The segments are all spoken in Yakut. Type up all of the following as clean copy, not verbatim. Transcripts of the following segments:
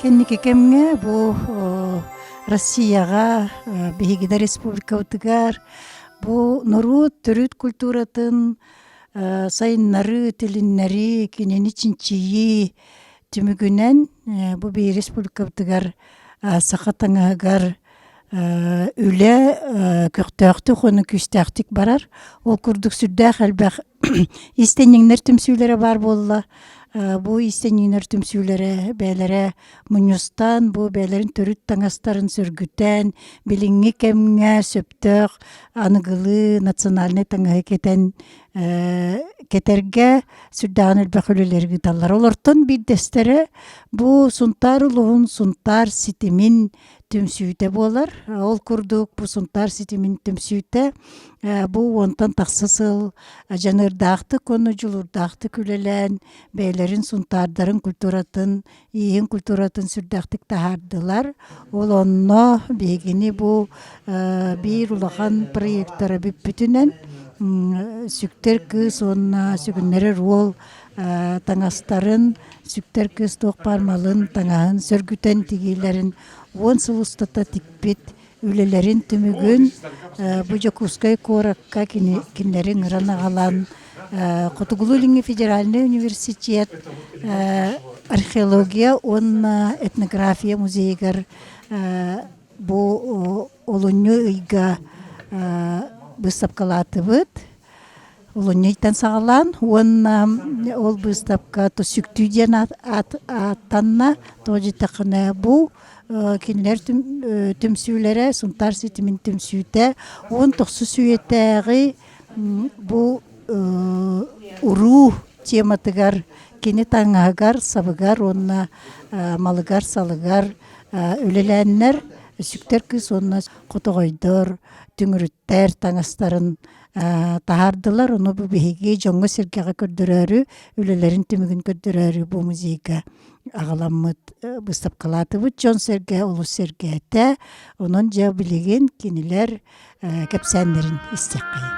Кэнники кэмҥэ бу Россияҕа, биһиги да республикабытыгар бу норуот төрүт культуратын сайыннарыы, тилиннэрии, кинини чинчийии түмүгүнэн бу биир республикабытыгар саха таҥаһыгар үлэ көхтөөхтүк уонна күүстээхтик барар. Ол курдук сүрдээх элбэх иистэнньэҥнэр түмсүүлэрэ баар буолла. Бу иистэнньэҥнэр түмсүүлэрэ бэйэлэрэ мунньустан, бу бэйэлэрин төрүт таҥастарын сөргүтэн, билиҥҥи кэмҥэ сөптөөх аныгылыы национальнай таҥаһы кэтэн кэтэргэ сүрдээҕин элбэх үлэлэри ыыталлар. Олортон биирдэстэрэ бу Сунтаар улууһун Сунтаар ситимин түмсүүтэ буолар. Ол курдук бу Сунтаар ситимин түмсүүтэ бу уонтан тахса сыл дьаныардаахтык уонна дьулуурдаахтык үлэлээн бэйэлэрин Сунтаардарын культуратын, ииһин культуратын сүрдээхтик таһаардылар. Ол онно биһигини бу биир улахан проектара бүппүтүнэн сүктэр кыыс уонна сүгүннэрэр уол таҥастарын, сүктэр кыыс туох баар малын, таҥаһын сөргүтэн тигиилэрин 10 сыл устата тикпит үлэлэрин түмүгүн бу Дьокуускай куоракка кинилэри ыҥыран аҕалан Хотугулуу-Илиҥҥи федеральнай университет археология уонна этнография музейыгар бу олунньу ыйга быыстапкалаатыбыт. Олунньуйтан саҕалаан уонна ол быыстапка Сүктүү диэн ааттанна. Тоҕо диэтэххинэ бу кинилэр түмсүүлэрэ Сунтаар ситимин түмсүүтэ 19 үйэтээҕи бу уруу тематыгар кини таҥаһыгар, сабыгар уонна малыгар-салыгар үлэлээннэр Сүктэр кыыс уонна хотоҕойдор, түҥүрүттэр таҥастарын таһаардылар. Ону бу биһиги дьоҥҥо-сэргэҕэ көрдөрөөрү, үлэлэрин түмүгүн көрдөрөөрү бу музейга аҕаламмыт быыстапкалаатыбыт. Дьон-сэргэ олус сэргээтэ. Онон дьэ билигин кинилэр кэпсээннэрин истиэххэйиҥ.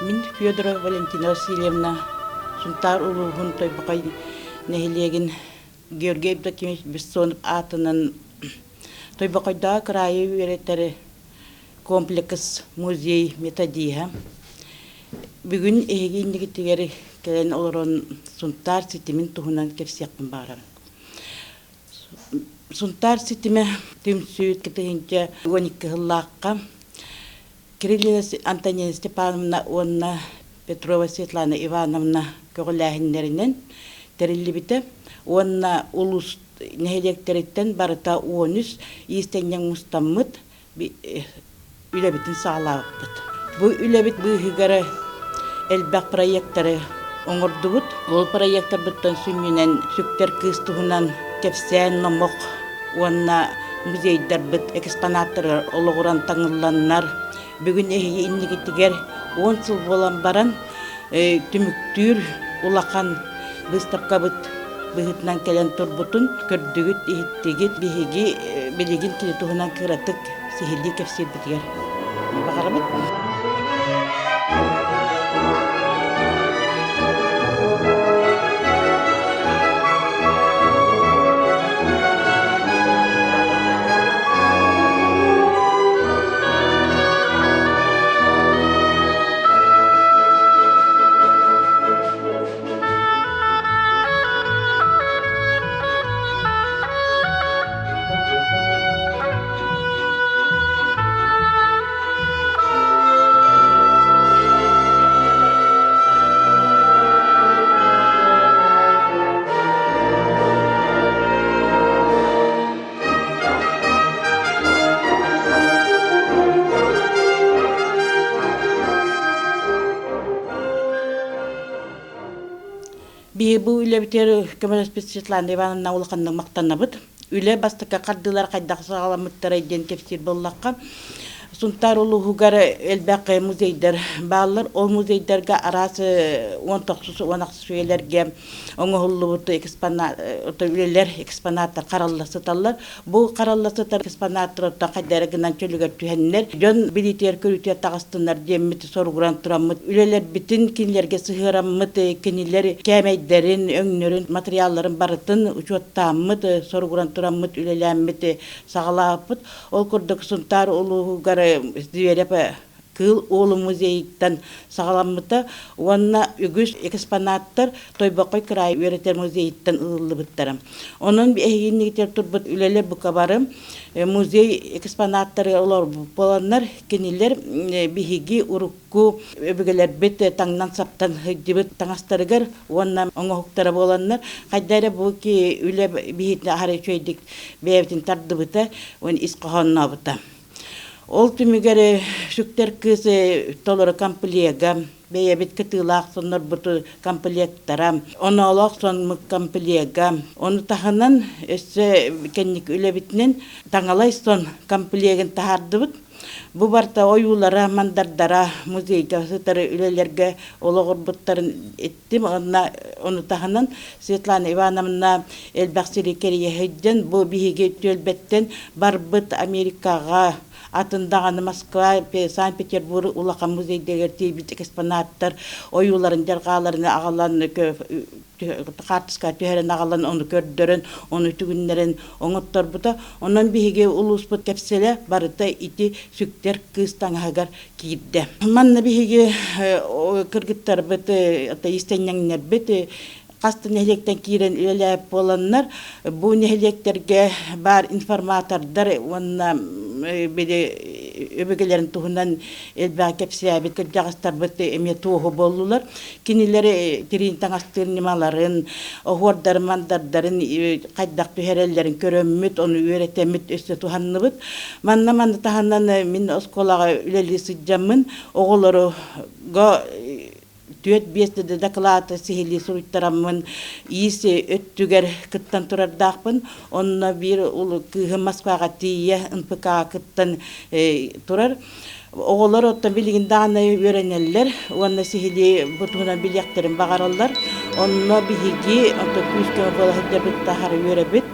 Мин Федорова Валентина Васильевна Сунтаар улууһун Тойбохой нэһилиэгин Георгий Евдокимович Бессонов аатынан Тойбохойдооҕу кыраайы үөрэтэр комплекс музей методиһа. Бүгүн эһиги иннигитигэр кэлэн олорон Сунтаар ситимин туһунан кэпсиэхпин баҕарабын. Сунтаар ситимэ түмсүү 2012 сыллаахха Кириллина Антонина Степановна уонна Петрова Светлана Ивановна көҕүлээһиннэринэн тэриллибитэ уонна улуус нэһилиэктэриттэн барыта 13 иистэнньэҥ мустаммыт үлэбитин саҕалаабыппыт. Бу үлэбит быыһыгар элбэх проектары оҥордубут. Ол проектарбыттан сүнньүнэн сүктэр кыыс туһунан кэпсээн номох уонна музейдарбыт экспонаттарыгар олоҕуран таҥылланнар, бүгүн эһиги иннигитигэр 10 сыл буолан баран түмүктүүр улахан быыстапкабыт быһыытынан кэлэн турбутун көрдүгүт, иһиттигит. Биһиги билигин кини туһунан кыратык сиһилии кэпсиирбитигэр баҕарабыт. Биһи бу үлэбитигэр көмөлөспүт Светлана Ивановна улаханнык махтанабыт. Үлэ бастакы хардыылар хайдах саҕаламмыттарай диэн кэпсиир буоллахха, Сунтаар улууһугар элбэх музейдар бааллар. Ол музейдарга араас 19 16 үйэлэргэ оҥоһуллубут экспонат үлэлэр экспонаттар харалла сыталлар. Бу харалла сытар экспонаттар оттон хайдары гынан чөлүгэр түһэннэр, дьон билиитигэр көрүүтүгэр таҕыстыннар диэммит соругуран тураммыт үлэлэрбитин кинилэргэ сыһыараммыт, кинилэр кээмэйдэрин, өҥнөрүн, материалларын барытын учуоттааммыт, соругуран тураммыт үлэлээммит саҕалаабыппыт. Ол курдук Сунтаар улууһугар Зверев Кыыл Уолу музейыттан саҕаламмыта уонна үгүс экспонаттар Тойбохой кыраай үөрэтэр музейыттан ылыллыбыттара. Онон эһигиннигитэр турбут үлэлэр бука бары музей экспонаттары олорбут буоланнар, кинилэр биһиги урукку өбүгэлэрбит таҥнан-саптан сылдьыбыт таҥастарыгар уонна оҥоһуктара буоланнар, хайда эрэ бу үлэ биһитин аһара үчүгэйдик бэйэбитин тардыбыта уонна ис хоһооннообута. Ол түмүгэр сүктэр кыыс толору комплега, бэйэбит кытыылаах соннорбут комплектара, оноолоох сонмут комплега, ону таһынан өссө кэнники үлэбитинэн таҥалай сон комплегын таһаардыбыт. Бу барыта ойуулара, мандардара музейга сытар үлэлэргэ олоҕурбуттарын иттим. Онно ону таһынан Светлана Ивановна элбэх сири кэрийэ сылдьан, бу биһиги түөлбэттэн барбыт Америкаҕа, атын даҕаны Москва, Санкт-Петербург улахан музейдарыгар тиийбит экспонаттар ойууларын, дьарҕааларын аҕалан хаартыска түһэрэн аҕалан ону көрдөрөн, ону түгүннэрэн оҥотторбута. Онон биһиги улууспут кэпсэлэ барыта ити сүктэр кыыс таҥаһыгар киирдэ. Манна биһиги кыргыттарбыт, иистэнньэҥнэрбит хас да нэһилиэктэн киирэн үлэлээбит буоланнар, бу нэһилиэктэргэ баар информатордар уонна били өбүгэлэрин туһунан элбэҕи кэпсээбит кырдьаҕастарбыт эмиэ туоһу буоллулар. Кинилэр тириин таҥастыыр ньымаларын, оһуордарын, мандардарын хайдах түһэрэллэрин көрөммүт, ону үөрэтэммит өссө туһанныбыт. Манна манна таһынан мин оскуолаҕа үлэлии сылдьаммын оҕолорго түөрт-биэс да дакылааты сиһилии суруйтараммын иис өттүгэр кыттан турардаахпын. Онно биир кыыһым Москваҕа тиийэ НПК кыттан турар. Оҕолор оттон билигин даҕаны үөрэнэллэр уонна сиһилии бу туһунан билиэхтэрин баҕараллар. Онно биһиги оттон күүс-көмө буола сылдьарбыт таһара үөрэбит.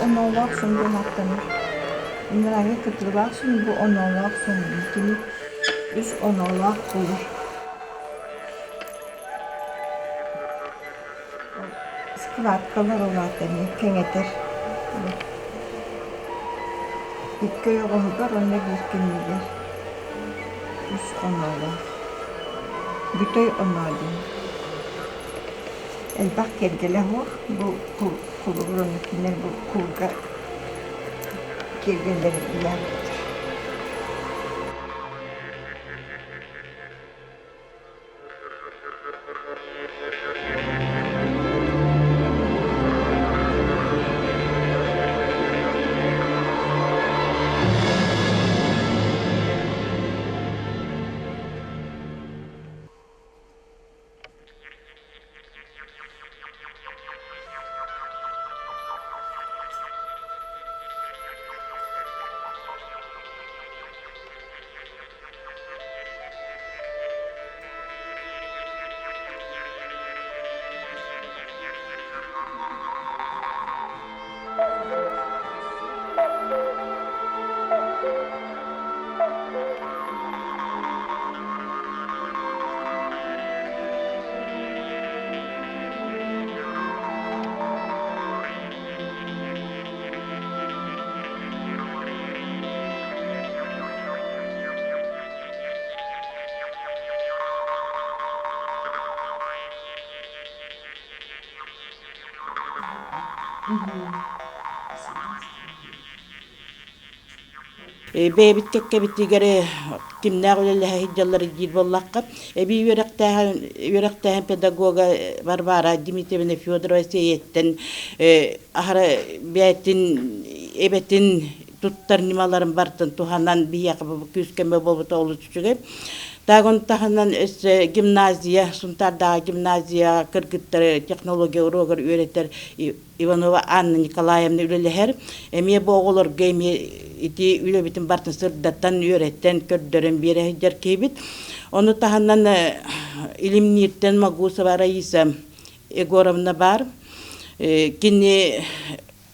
Оноолоох сон диэн ааттанар. Ыҥырааҥҥа кытыылаах сон бу оноолоох сон кини үс оноолоох буолар. Складкалар ол аата эмиэ кэҥэтэр. Икки ойоҕоһугар уонна биир кэннигэр үс оноолоох. Бүтэй оноо диэн. Элбэх киэргэлэ суох. Бу холобур онно кинилэр бу куулга киэргэллэрин ыйаабыттар. Бэйэбит кэккэбитигэр кимнээх үлэлэһэ сылдьаллар диир буоллахха, эбии үөрэхтээһин үөрэхтээһин педагога Варвара Дмитриевна Федорова Сиэйэттэн аһара бэйэтин эбэтин туттар ньымаларын барытын туһанан биһиэхэ күүс-көмө буолбута олус үчүгэй. Тагын таһынан өссө гимназия, Сунтаардааҕы гимназия кыргыттары технология уруогар үөрэтэр Иванова Анна Николаевна үлэлэһэр. Эмиэ бу оҕолорго эмиэ ити үлэбитин барытын сырдатан, үөрэтэн, көрдөрөн биэрэ сылдьар киһибит. Ону таһынан Илимнииртэн Могусова Раиса Егоровна баар. Кини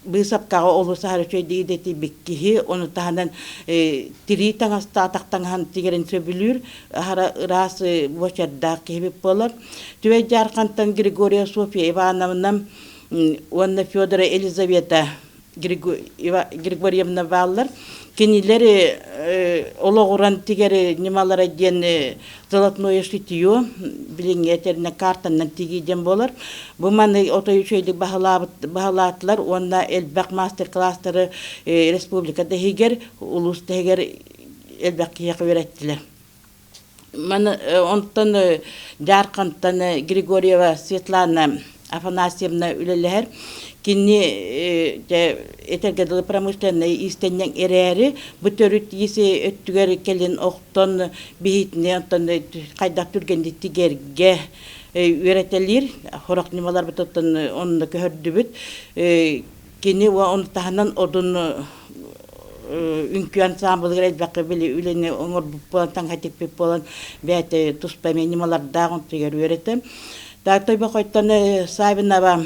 быысапкаҕа олус аһара үчүгэйдик идэтийбит киһи, ону таһынан тирии таҥаста атах таҥаһын тигэрин сөбүлүүр, аһара ыраас буочардаах киһибит буолар. Түбэй Дьаархантан Григория Софья Ивановна уонна Федора Елизавета Григорьевна бааллар. Кинилэр олоҕуран тигэр ньымалара диэн золотное шитье билиҥҥи этэринэн картанан тигии диэн буолар. Бу маны отой үчүгэйдик баһылаатылар уонна элбэх мастер-класстары республика да иһигэр, улуус да иһигэр элбэх киһиэхэ үөрэттилэр. Маны онтон Дьаархантан Григорьева Светлана Афанасьевна үлэлэһэр. Кини этэргэ дылы промышленнай иистэнньэҥ эрээри, бу төрүт иис өттүгэр кэлин охтон биһитини онтон хайдах түргэнник тигэргэ үөрэтэлиир. Сорох ньымаларбытыттан онно көһөрдүбүт. Кини ону таһынан одун үҥкүү ансаамбылыгар элбэххэ били үлэни оҥорбут буолан, таҥха тикпит буолан, бэйэтэ туспа эмиэ ньымалардаах онтугар үөрэтэ. Тойбохойтон Савинова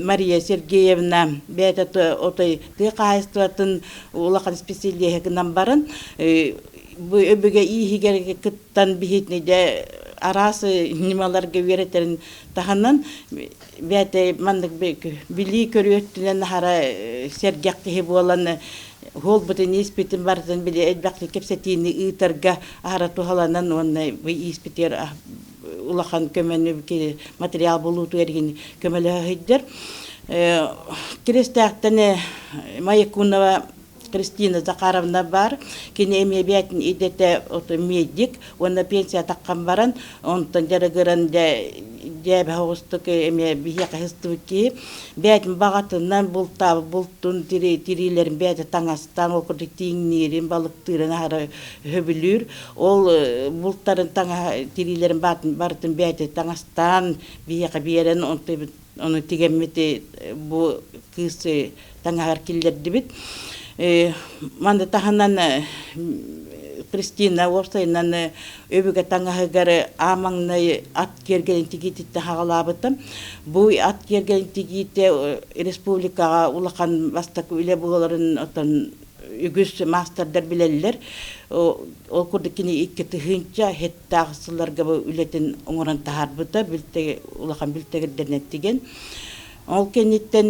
Мария Сергеевна бэйэтэ отой тыа хаһаайыстыбатын улахан специалиһа гынан баран, бу өбүгэ ииһигэр кыттан биһитини дьэ араас ньымаларга үөрэтэрин таһынан бэйэтэ маннык билии-көрүү өттүнэн аһара сэргэх киһи буолан уолбутун ииспитин барытын били элбэхтик кэпсэтиини ыытарга аһара туһаланан уонна бу ииспитигэр улахан көмөнү материал булуутугар игин көмөлөһө сылдьар. Киристээхтэн Маякунова Кристина Захаровна баар. Кини эмиэ бэйэтин идэтэ медик уонна пенсия таххан баран, онтон дьарыгыран дьээбэ оҕустук эмиэ биһиэхэ сыстыбыт киһи. Бэйэтин баҕатынан бултаабыт бултун тириилэрин бэйэтэ таҥастаан, ол курдук тииҥниирин, балыктыырын аһара сөбүлүүр. Ол бултарын таҥаһа тириилэрин барытын бэйэтэ таҥастаан биһиэхэ биэрэн, онтон Ону тигэммит бу кыыс таҥаһар киллэрдибит. Маны таһынан Кристина уопсайынан өбүгэ таҥаһыгар аамаҥнай ат киэргэлин тигиититтэн хаҕалаабытым. Бу ат киэргэлин тигиитэ республикаҕа улахан бастакы үлэ буоларын оттон үгүс маастардар билэллэр. Ол курдук кини 2000 хеттаах сылларга бу үлэтин оҥорон таһаарбыта, улахан бүлтэгирдэринэн тигэн. Ол кэнниттэн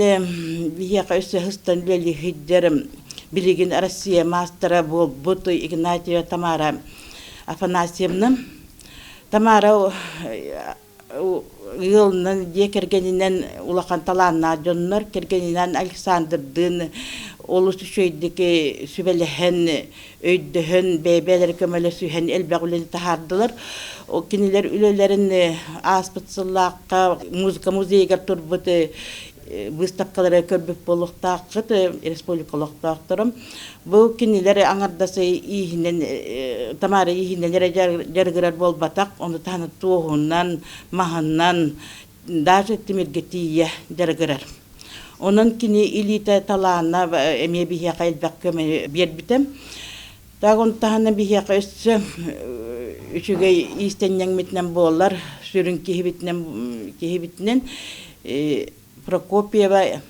биһиэхэ өссө сыстан үлэлии сылдьар билигин Россия маастара буолбут Игнатьева Тамара Афанасьевна. Тамара ыалынан, дьиэ кэргэнинэн улахан талааннаах дьоннор, кэргэнинэн Александрдыын олус үчүгэйдик сүбэлэһэн, өйдөһөн, бэйэ-бэйэлэрэ көмөлөсүһэн элбэх үлэни таһаардылар. Кинилэр үлэлэрин ааспыт сыллаахха музыка музейыгар турбут выставкалары көрбүт буолуохтааххыт республика олохтоохторо. Бу кинилэр аҥардас ииһинэн Тамара ииһинэн эрэ дьарыгырар буолбатах, ону таһынан туоһунан, маһынан, даже тимиргэ тиийэ дьарыгырар. Онон кини илиитэ талаана эмиэ биһиэхэ элбэх көмө биэрбитэ. Так он таһынан биһиэхэ өссө үчүгэй иистэнньэҥмитинэн буолар, сүрүн киһибитинэн киһибитинэн Прокопьева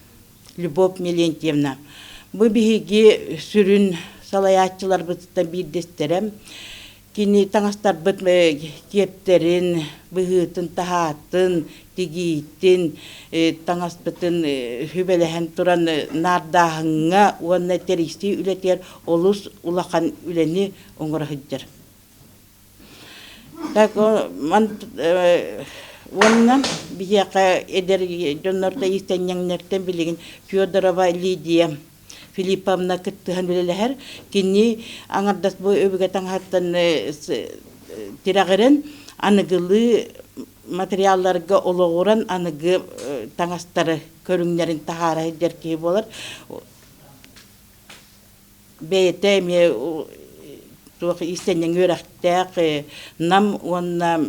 Любовь Милентьевна. Бу биһиги сүрүн салайааччыларбытыттан биирдэстэрэ. Кини таҥастарбыт киэптэрин, быһыытын-таһаатын, тигиитин, таҥаспытын сүбэлэһэн туран наардааһыҥҥа уонна тэрийсии үлэтигэр олус улахан үлэни оҥоро сылдьар. Так, ман Уонна биһиэхэ эдэр дьоннорто иистэнньэҥнэртэн билигин Федорова Лидия Филипповна кыттыһан үлэлэһэр. Кини аҥардас бу өбүгэ таҥаһыттан тирэҕирэн аныгылыы материалларга олоҕуран аныгы таҥастары көрүҥнэрин таһаара сылдьар киһи буолар. Бэйэтэ эмиэ туох иистэнньэҥ үөрэхтээх Нам уонна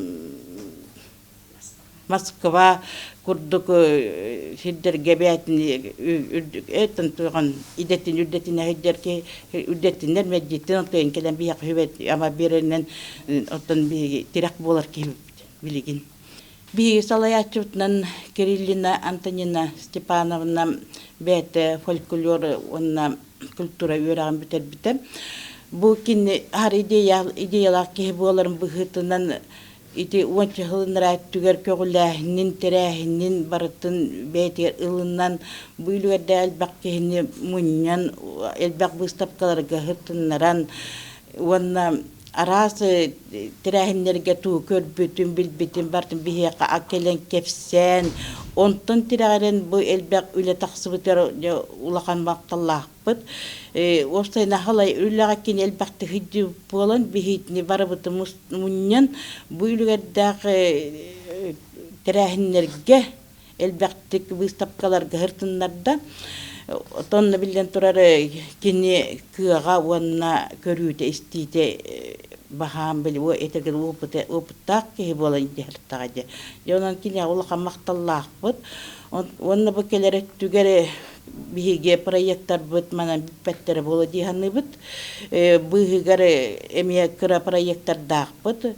Москва курдук сирдэргэ бэйэтин үрдүк идэтин үрдэтинэ сылдьар киһи үрдэтинэр мэлдьитин оттон кэлэн биһиэхэ сүбэ ама биэрэринэн оттон биһиги тирэх буолар киһибит билигин. Биһиги салайааччыбытынан Кириллина Антонина Степановна бэйэтэ фольклор уонна культура үөрэҕин бүтэрбитэ. Бу кини хар идеялаах киһи буоларын быһыытынан ити уонча сылын өттүгэр көҕүлээһинин, тэрээһинин барытын бэйэтигэр ылынан, бу үлүгэрдээх элбэх киһини мунньан, элбэх быыстапкаларга сыртыннаран уонна араас тэрээһиннэргэ тугу көрбүтүн, билбитин барытын биһиэхэ кэлэн кэпсээн, онтон тирэҕирэн бу элбэх үлэ тахсыбытыгар улахан махталлаахпыт. Уопсайынан халай үлэҕэ кини элбэхтик сылдьыбыт буолан, биһиитини барыбытын мунньан, бу үлүгэрдээх тэрээһиннэргэ элбэхтик быыстапкаларга сыртыннарда. Онно биллэн турар кини кыаҕа уонна көрүүтэ-истиитэ баһаам били этэргэ опыттаах киһи буолан дьаһалтаҕа дьэ. Дьэ онон киниэхэ улахан махталлаахпыт. Уонна бу кэлэр өттүгэр биһиги проектарбыт манан бүппэттэрэ буолуо дии саныыбыт. Быыһыгар эмиэ кыра проектардаахпыт.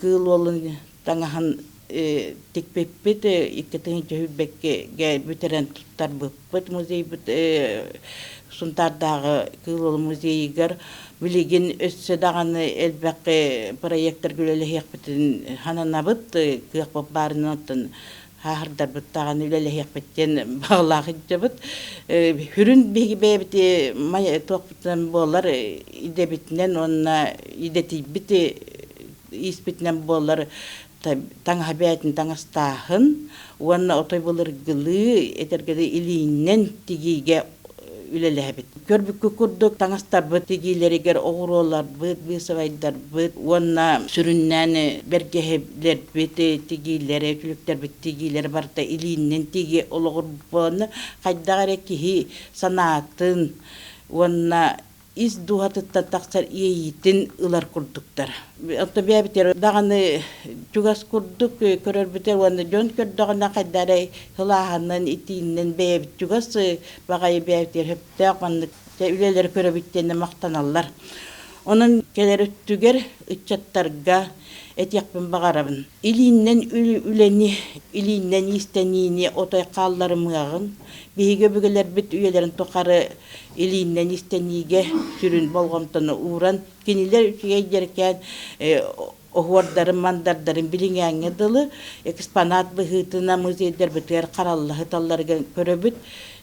Кыыл уолун таҥаһын тикпиппит, 2 тыһыынча сүүрбэккэ бүтэрэн туттарбыппыт музейбыт Сунтаардааҕы Кыыл Уолун музейыгар билигин өссө даҕаны элбэх проектарга үлэлэһиэхпитин сананабыт, кыахпыт баарынан оттон хааһырдарбыт даҕаны үлэлэһиэхпит диэн баҕалаах сылдьабыт. Сүрүн биһиги бэйэбит туохпутунан буолар идэбитинэн уонна идэтийбит ииспитинэн буолар таҥаһа бэйэтин таҥастааһын уонна отой былыргылыы этэргэ илииннэн тигиигэ үлэлэһэбит. Көрбүккүт курдук таҥастарбыт тигиилэригэр оҕуруоларбыт, быысабайдарбыт уонна сүрүннээн бэргэһэлэрбит тигиилэрэ, үтүлүктэрбит тигиилэрэ барыта илииннэн тигии олоҕурбуонна хайдах эрэ киһи санаатын уонна ис дууһатыттан тахсар иэйиитин ылар курдуктар. Оттон бэйэбитигэр даҕаны чугас курдук көрөрбүтэ уонна дьон көрдөҕүнэ хайда эрэ сылааһынан, итиинэн бэйэбит чугас баҕайы бэйэбитигэр сөптөөх маннык үлэлэри көрөбүт диэн махтаналлар. Онон кэлэр өттүгэр ыччаттарга этиэхпин баҕарабын. Илииннэн үлэни, илииннэн иистэниини отой хаалларымыаҕыҥ. Биһиги өбүгэлэрбит үйэлэрин тухары илииннэн истэниигэ сүрүн болҕомтону ууран, кинилэр үчүгэй дьэрикээн оһуордарын, мандардарын билиҥээҥҥэ дылы экспонат быһыытынан музейдарбытыгар харалла сыталларыгар көрөбүт.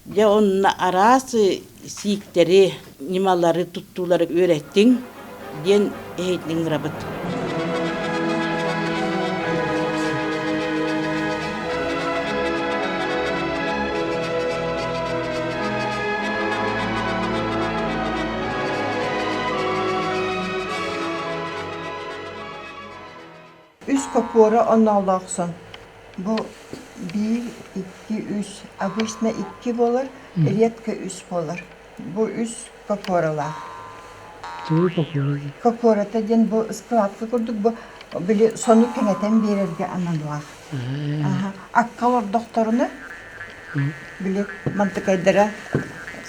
Дьэ онно араас сииктэри, ньымалары, туттуулары үөрэттиҥ диэн эһиитин ыҥырабыт. Үс копуора оноолоохсон. Бу биир, икки, үс. Обычно икки буолар, редко үс буолар. Бу үс кокуоралаах. Тугу кокуора Кокуората диэн бу складка курдук бу били сону кэҥэтэн биэрэргэ аналлаах. Аха. Акка олордохторуна били мантыкайдара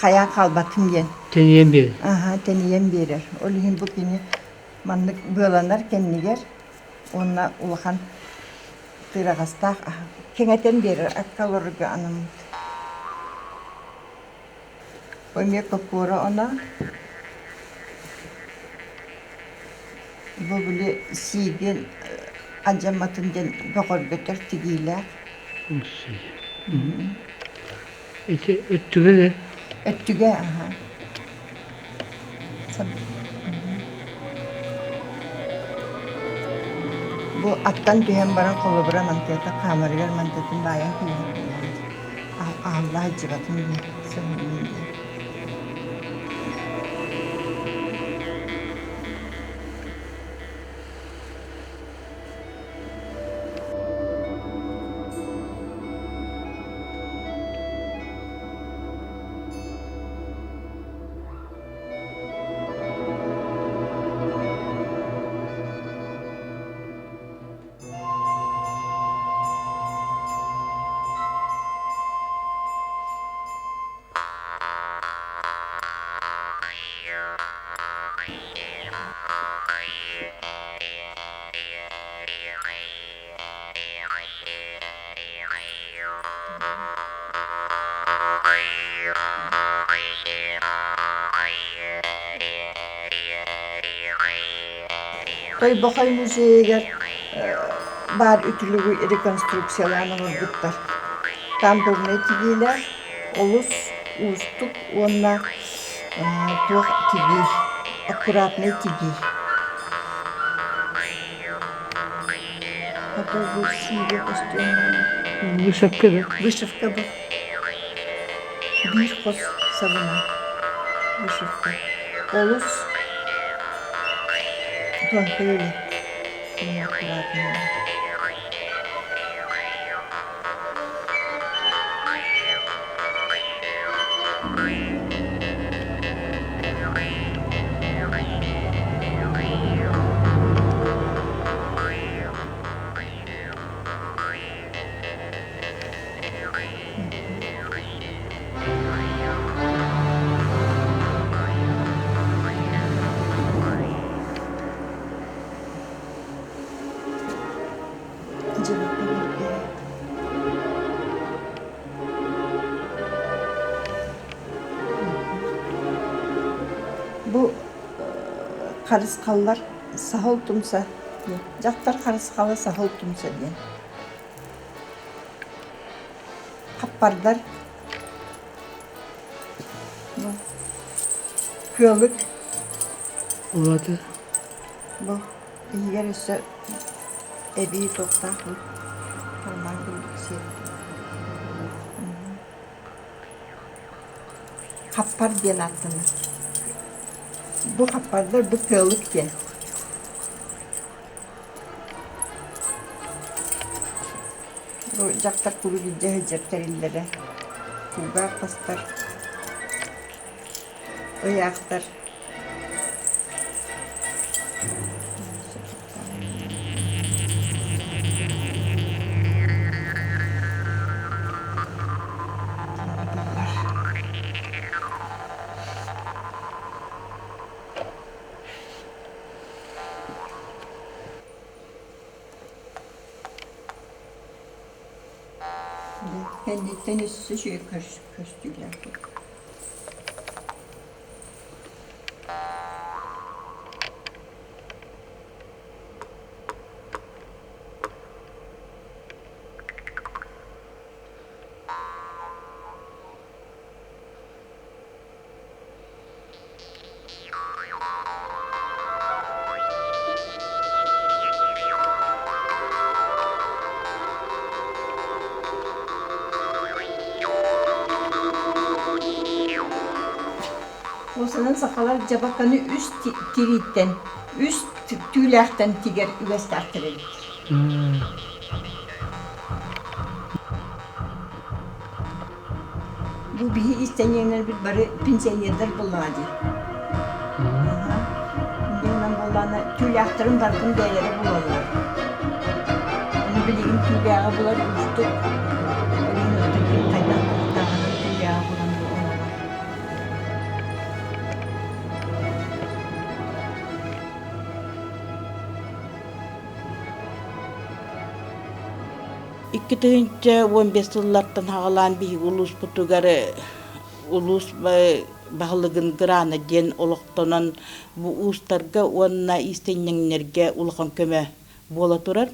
хайаан хаалбатын диэн. Тэнийэн биэрэр. Аха, тэнийэн биэрэр. Ол иһин бу кини маннык быаланар кэннигэр уонна улахан тыраҕастаах кэҥэтэн биэрэр акка олорорго анаммыт. Эмиэ кокуора оно бу били сиигин алдьамматын диэн бөҕөргөтөр тигиилээх. Ити өттүгэ да? Өттүгэ аһа. Бу аттан түһэн баран холобура мантыата хаамарыгар мантыатын баайан күүһэр буоллаҕа дии. Аһылла сылдьыбатын диэн, сыһыннын диэн. Тойбохой музейыгар баар үтүлүгү реконструкциялаан оҥорбуттар. Тамбурнай тигиилээх, олус уустук уонна туох тигии, аккуратнай тигии. Вышивка да? Вышивка бу. Биир хос сабына. Вышивка. Олус тонкой үлэ. Аккуратно. Бу харысхаллар саһыл тумса диэн. Дьахтар харысхала саһыл тумса диэн. Хаппардар бу кыалык Улаата. Бу иһигэр өссө эбии туохтаах бу карман курдук сиэп. Хаппар диэн ааттанар. Бу хаппардар бу кыалык диэн. Бу дьахтар куруук илдьэ сылдьар тэриллэрэ. Кулгаах хастар, ыйаахтар. Кэнниттэн өссө үчүгэй көстүүлээх Уосанан сахалар дьабаканы үс тирииттэн, үс түүлээхтэн тигэр үгэстээхтэр эбит. Бу биһи иистэнньэҥнэрбит бары пенсионердар буоллаҕа дии. Инньэ буоллаҕына түүлээхтэрин барытын бэйэлэрэ булаллар. Ону билигин түүлээҕи булар уустук. Ол иһин оттон ким хайдах кыахтааҕынан түүлээҕи булан оҥорор. 2015 сыллартан саҕалаан биһиги улууспутугар улуус баһылыгын грана диэн олохтонон бу уустарга уонна иистэнньэҥнэргэ улахан көмө буола турар.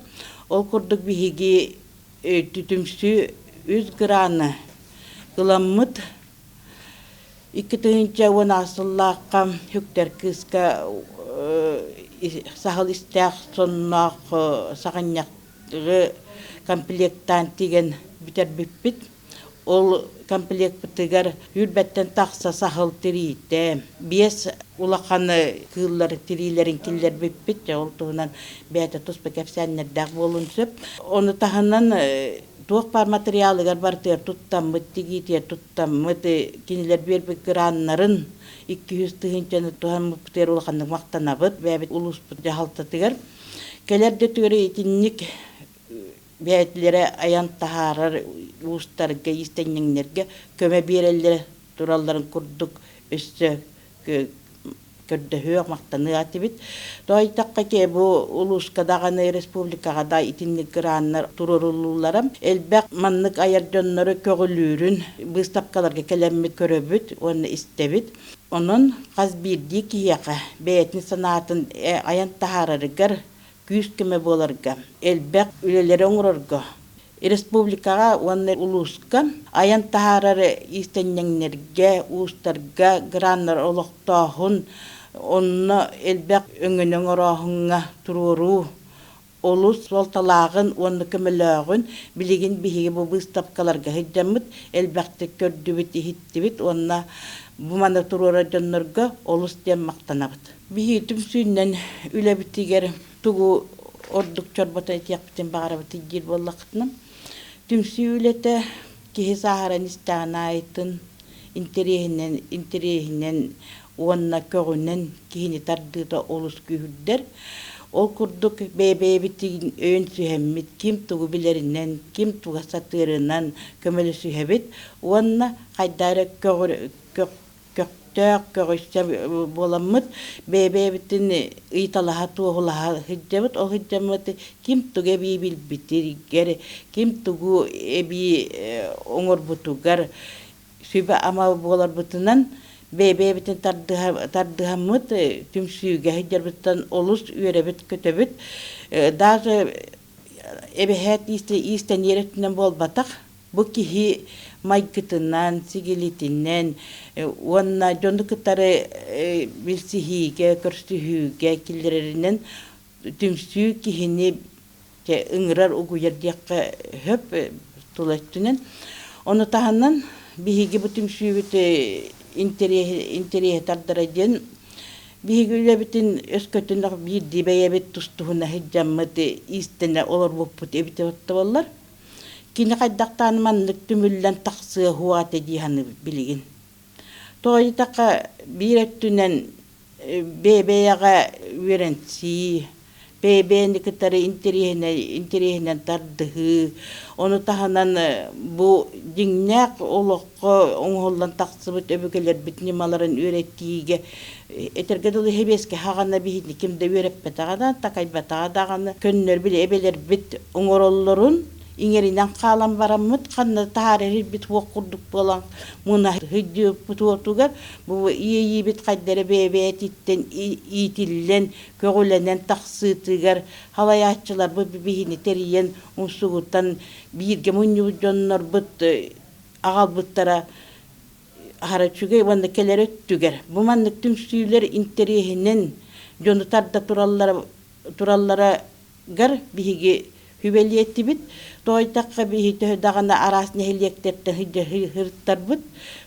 Ол курдук биһиги түмсүү үс граны ыламмыт 2010 сыллаахха Хүктэр кыыска. Саһыл истээх сонноох саҕынньахтары комплектаан тигэн бүтэрбиппит. Ол комплекпытыгар үүрбэттэн тахса саһыл тириитэ, биэс улахан кыыллар тириилэрин киллэрбиппит. Ол туһунан бэйэтэ туспа кэпсээннэрдээх буолуон сөп. Ону таһынан туох баар материалыгар барытыгар туттаммыт, тигиитигэр туттаммыт, кинилэр биэрбит граннарын 200 тыһыынчаны туһаммыппытыгар улаханнык махтанабыт. Бэйэбит улууспут дьаһалтатыгар кэлэр да өттүгэр итинник бэйэтилэрэ айан таһаарар уустарга, иистэнньэҥнэргэ көмө биэрэллэрэ туралларын курдук өссө көрдөһүөх, махтаныах этибит. Тоойдоххо ки бу улууска даҕаны, республикаҕа да итинник граннар туруоруллуулара элбэх маннык айар дьоннору көҕүлүүрүн быыстапкаларга кэлэммит көрөбүт уонна истэбит. Онон хас биирдии киһиэхэ бэйэтин санаатын айан таһаарарыгар күүс-көмө буоларга, элбэх үлэлэри оҥорорго, республикаҕа уонна улууска айан таһаарар иистэнньэҥнэргэ, уустарга граннар олохтооһун, онно элбэх өҥөнү оҥорооһуҥҥа туруоруу олус суолталааҕын уонна көмөлөөҕүн билигин биһиги бу быыстапкаларга сылдьаммыт элбэхтик көрдүбүт, иһиттибит уонна бу маны туруорар дьоннорго олус диэн махтанабыт. Биһиги түмсүүннэн үлэбитигэр тугу ордук чорбото этиэхпитин баҕарабыт диир буоллаххытына, түмсүү үлэтэ киһи сааһыран истэҕин аайытын интэриэһинэн интэриэһинэн уонна көҕүнэн киһини тардыыта олус күүһүрдэр. Ол курдук бэйэ-бэйэбитин өйөн сүһэммит, ким тугу билэринэн, ким туга сатыырынан көмөлөсүһэбит уонна хайдах эрэ көхтөөх, көҕүсэ буоламмыт, бэйэ-бэйэбитин ыйыталаһа, туоһулаһа сылдьабыт. Ол сылдьаммыт ким тугу эбии билбитигэр, ким тугу эбии оҥорбутугар сүбэ-ама буоларбытынан бэйэ-бэйэбитин тардыһаммыт, түмсүүгэ сылдьарбыттан олус үөрэбит-көтөбүт. Даже эбэһээт иистэниэр өттүнэн буолбатах, Бу киһи майгытынан, сигилитинэн уонна дьону кытары билсиһиигэ, көрсүһүүгэ киллэрэринэн түмсүү киһини ыҥырар, угуйар диэххэ сөп тула өттүнэн. Ону таһынан биһиги бу түмсүүбүт интэриэһи тардара диэн биһиги үлэбитин өскөтүн биирдии бэйэбит тус-туһуна сылдьаммыт иистэнэ олорбуппут эбитэ буоллар Кини хайдахтаан маннык түмүллэн тахсыа суоҕа этэ дии саныыбыт билигин. Тоҕо диэтэххэ, биир өттүнэн бэйэ-бэйэҕэ үөрэнсии, бэйэ-бэйэни кытары интэриэһинэн тардыһыы, ону таһынан бу дьиҥнээх олоххо оҥоһуллан тахсыбыт өбүгэлэрбит ньымаларын үөрэтиигэ этэргэ дылы сэбиэскэй саҕана биһигини ким да үөрэппэтэҕэ да, такайбатаҕа даҕаны көннөрү били эбэлэрбит оҥороллорун иҥэринэн хаалан бараммыт ханна таһаарар ирбит уох курдук буолан муна сылдьыбыппыт уотугар бу иэйиибит хайда эрэ бэйэ-бэйэтиттэн иитиллэн көҕүлэнэн тахсыытыгар халайааччыларбыт биһини тэрийэн умсугутан бииргэ мунньубут дьоннорбут аҕалбыттара аһара үчүгэй уонна кэлэр өттүгэр бу маннык түмсүүлэр интэриэһинэн дьону тарда тураллара туралларыгар биһиги сүбэлиэтибит. Тоойдоххо биһи төһө даҕаны араас нэһилиэктэртэн сылдьа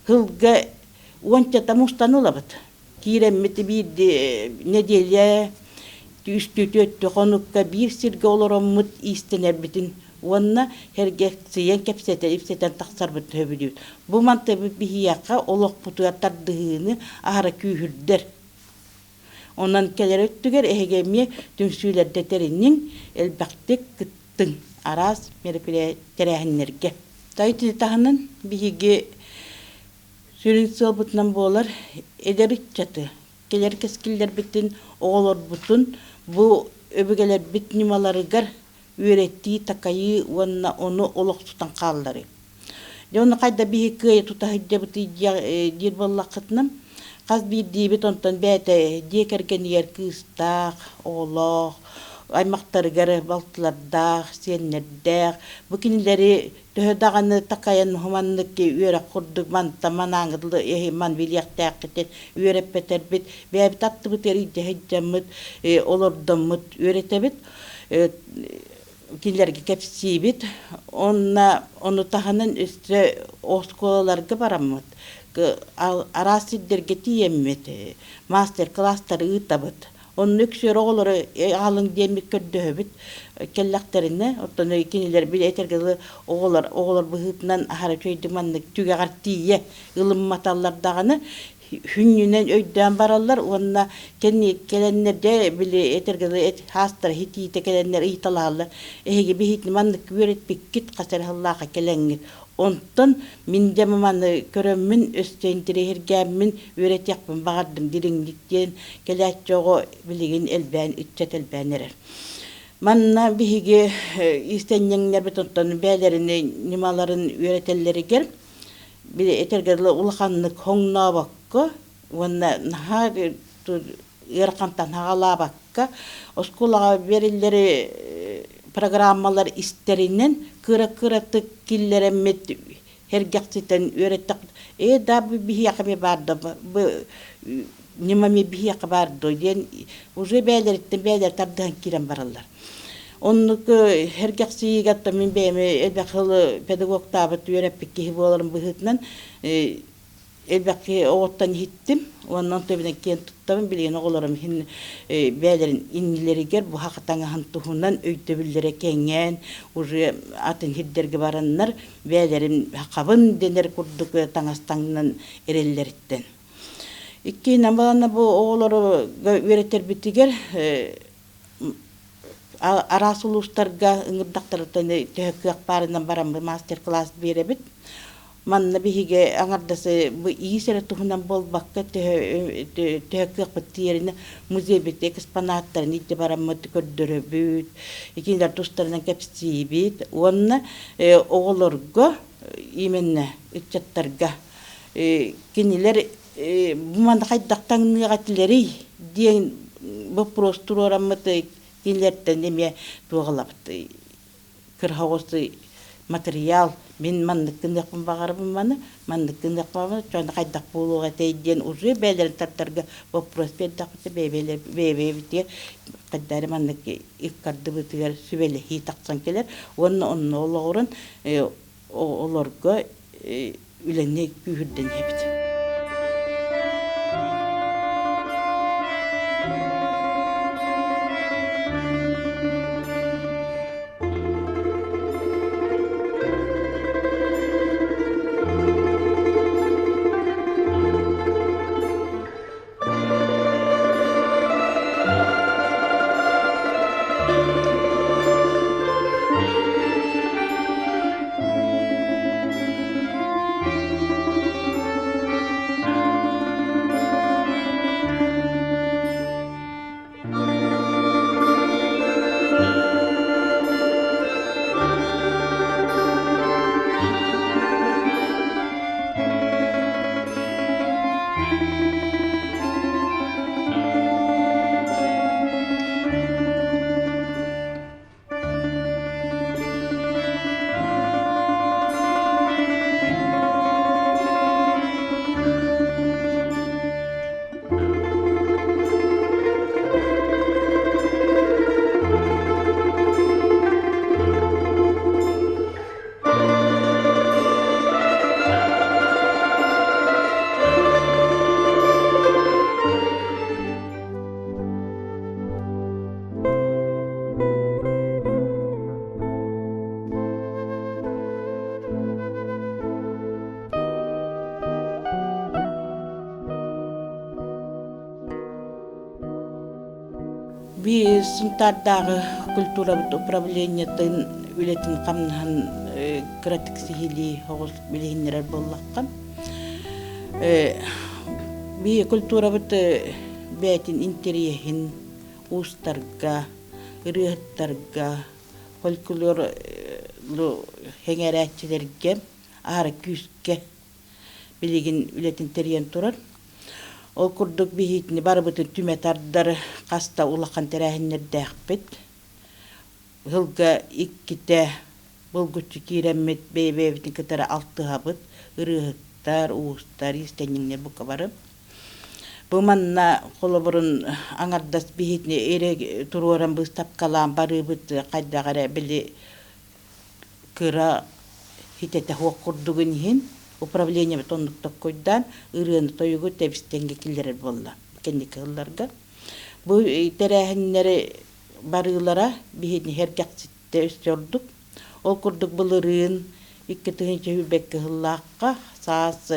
сылга уончата мустан ылабыт. Киирэммит биир нэдиэлэ үстүү түөртүү хонукка биир сиргэ олороммут иистэнэрбитин уонна сэргэхсийэн кэпсэтэ ипсэтэн тахсарбыт сөбүлүүбүт. Бу мантыбыт биһиэхэ олохпутугар тардыһыыны аһара күүһүрдэр. Онон кэлэр өттүгэр эһиги эмиэ түмсүүлэрдэ тэриниҥ, элбэхтик кыттыҥ араас тэрээһиннэргэ. Ити таһынан биһиги сүрүн сыалбытынан буолар эдэр ыччаты, кэлэр кэскиллэрбитин, оҕолорбутун бу өбүгэлэрбит ньымаларыгар үөрэтии, такайыы уонна ону олохсутан хаалларыы. Дьэ ону хайда биһи кыайа тута сылдьабытый диир буоллаххытына, хас биирдиибит онтон бэйэтэ дьиэ кэргэнигэр кыыстаах, оҕолоох, аймахтарыгар балтылардаах, сиэннэрдээх. Бу кинилэри төһө даҕаны такайан хуманнык үөрэх курдук мантан манааҥҥы дылы эһи ман билиэхтээххитин үөрэппэтэрбит, бэйэбит аттыбытыгар илдьэ сылдьаммыт, олордоммут үөрэтэбит. Кинилэргэ кэпсиибит. Онно ону таһынан өссө оскуолаларга бараммыт, араас сирдэргэ тиийэммит, мастер-класстары ыытабыт. Онно үксүөр оҕолору аҕалыҥ диэммит көрдөһөбүт кэллэхтэринэ, оттон кинилэр били этэргэ дылы оҕолор оҕолор быһыытынан аһара үчүгэйдик маннык түгэҕэр тиийэ ылымматаллар даҕаны хүнньүнэн өйдөөн бараллар уонна кэлэннэр дьэ били этэргэ дылы хаастара хитиитэ кэлэннэр ыйыталаһаллар эһиги биһитини маннык үөрэппиккит хас эрэ сыллаахха кэлэҥҥит онтон мин дьэ маны көрөммүн өссө интэриэһиргээммин үөрэтиэхпин баҕардым дириҥник диэн кэлээччи оҕо билигин элбээн ыччат элбээн эрэр манна биһиги иистэнньэҥнэрбит оттон бэйэлэрин ньымаларын үөрэтэллэригэр били этэргэ дылы улаханнык хоҥнообокко уонна наһаа ыарахантан хаҕалаабакка оскуолаҕа бэриллэр программалар истэринэн кыра-кыратык киллэрэммит сэргэхситэн үөрэттэх ээ да бу биһиэхэ эмиэ баар да бу ньыма эмиэ биһиэхэ баар дуо диэн уже бэйэлэриттэн бэйэлэрэ тардыһан киирэн бараллар. Оннук сэргэхсийиигэ оттон мин бэйэм элбэх сыл педагогтаабыт үөрэппит киһи буоларым быһыытынан элбэх киһи оҕоттон иһиттим уонна онтубунан киэн туттабын билигин оҕолорум иһин бэйэлэрин иннилэригэр буһах таҥаһын туһунан өйдөбүллэрэ кэҥээн уже атын сирдэргэ бараннар бэйэлэрин хабын дэнэр курдук таҥас таҥнан эрэллэриттэн. Иккиһинэн баланна бу оҕолору үөрэтэрбитигэр араас улуустарга ыҥырдахтарыттан төһө кыах баарынан бараммыт мастер-класс биэрэбит. Манна биһиги аҥардас бу иис эрэ туһунан буолбакка төһө төһө кыахпыт тиийэринэн музейбит экспонаттарын илдьэ бараммыт көрдөрөбүт, кинилэр тустарынан кэпсиибит уонна оҕолорго именно ыччаттарга кинилэр бу манна хайдах таҥныах этилэрий диэн боппуруос туруораммыт кинилэртэн эмиэ туоҕалабыт кыра матырыйаал мин маннык гыныахпын баҕарабын маны маннык гыныахпын баҕарабын дьоно хайдах буолуох этэй диэн уже бэйэлэрин тардарга боппуруос биэрдэхпитинэ бэйэ-бэйэбитигэр хайдах эрэ маннык ыккардыбытыгар сүбэлэһии тахсан кэлэр уонна онно олоҕуран олорго үлэни күүһүрдэн иһэбит. Биир Сунтаардааҕы культурабыт управлениетын үлэтин-хамнаһын кыратык сиһилии оҕус билиһиннэрэр буоллахха, биир культурабыт бэйэтин интэриэһин уустарга, ырыаһыттарга, фольклор сэҥээрээччилэргэ аһара күүскэ билигин үлэтин тэрийэн турар. Ол курдук биһиитини барыбытын түмэ тардар хас да улахан тэрээһиннэрдээхпит. Сылга иккитэ булгуччу киирэммит бэйэ-бэйэбитин кытары алтыһабыт, ырыаһыттар, уустар, иистэнньэҥнэр бука бары. Бу манна холобурун аҥардас биһитини эрэ туруоран быыстапкалаан барыыбыт хайдах эрэ били кыра хитэтэ суох курдугун иһин управлениебыт оннук токкуйдаан ырыаны-тойугу тэбис-тэҥҥэ киллэрэр буолла кэнники сылларга. Бу тэрээһиннэри барыылара биһини сэргэхситтэ өссө ордук. Ол курдук былырыын 2021 сыллаахха саас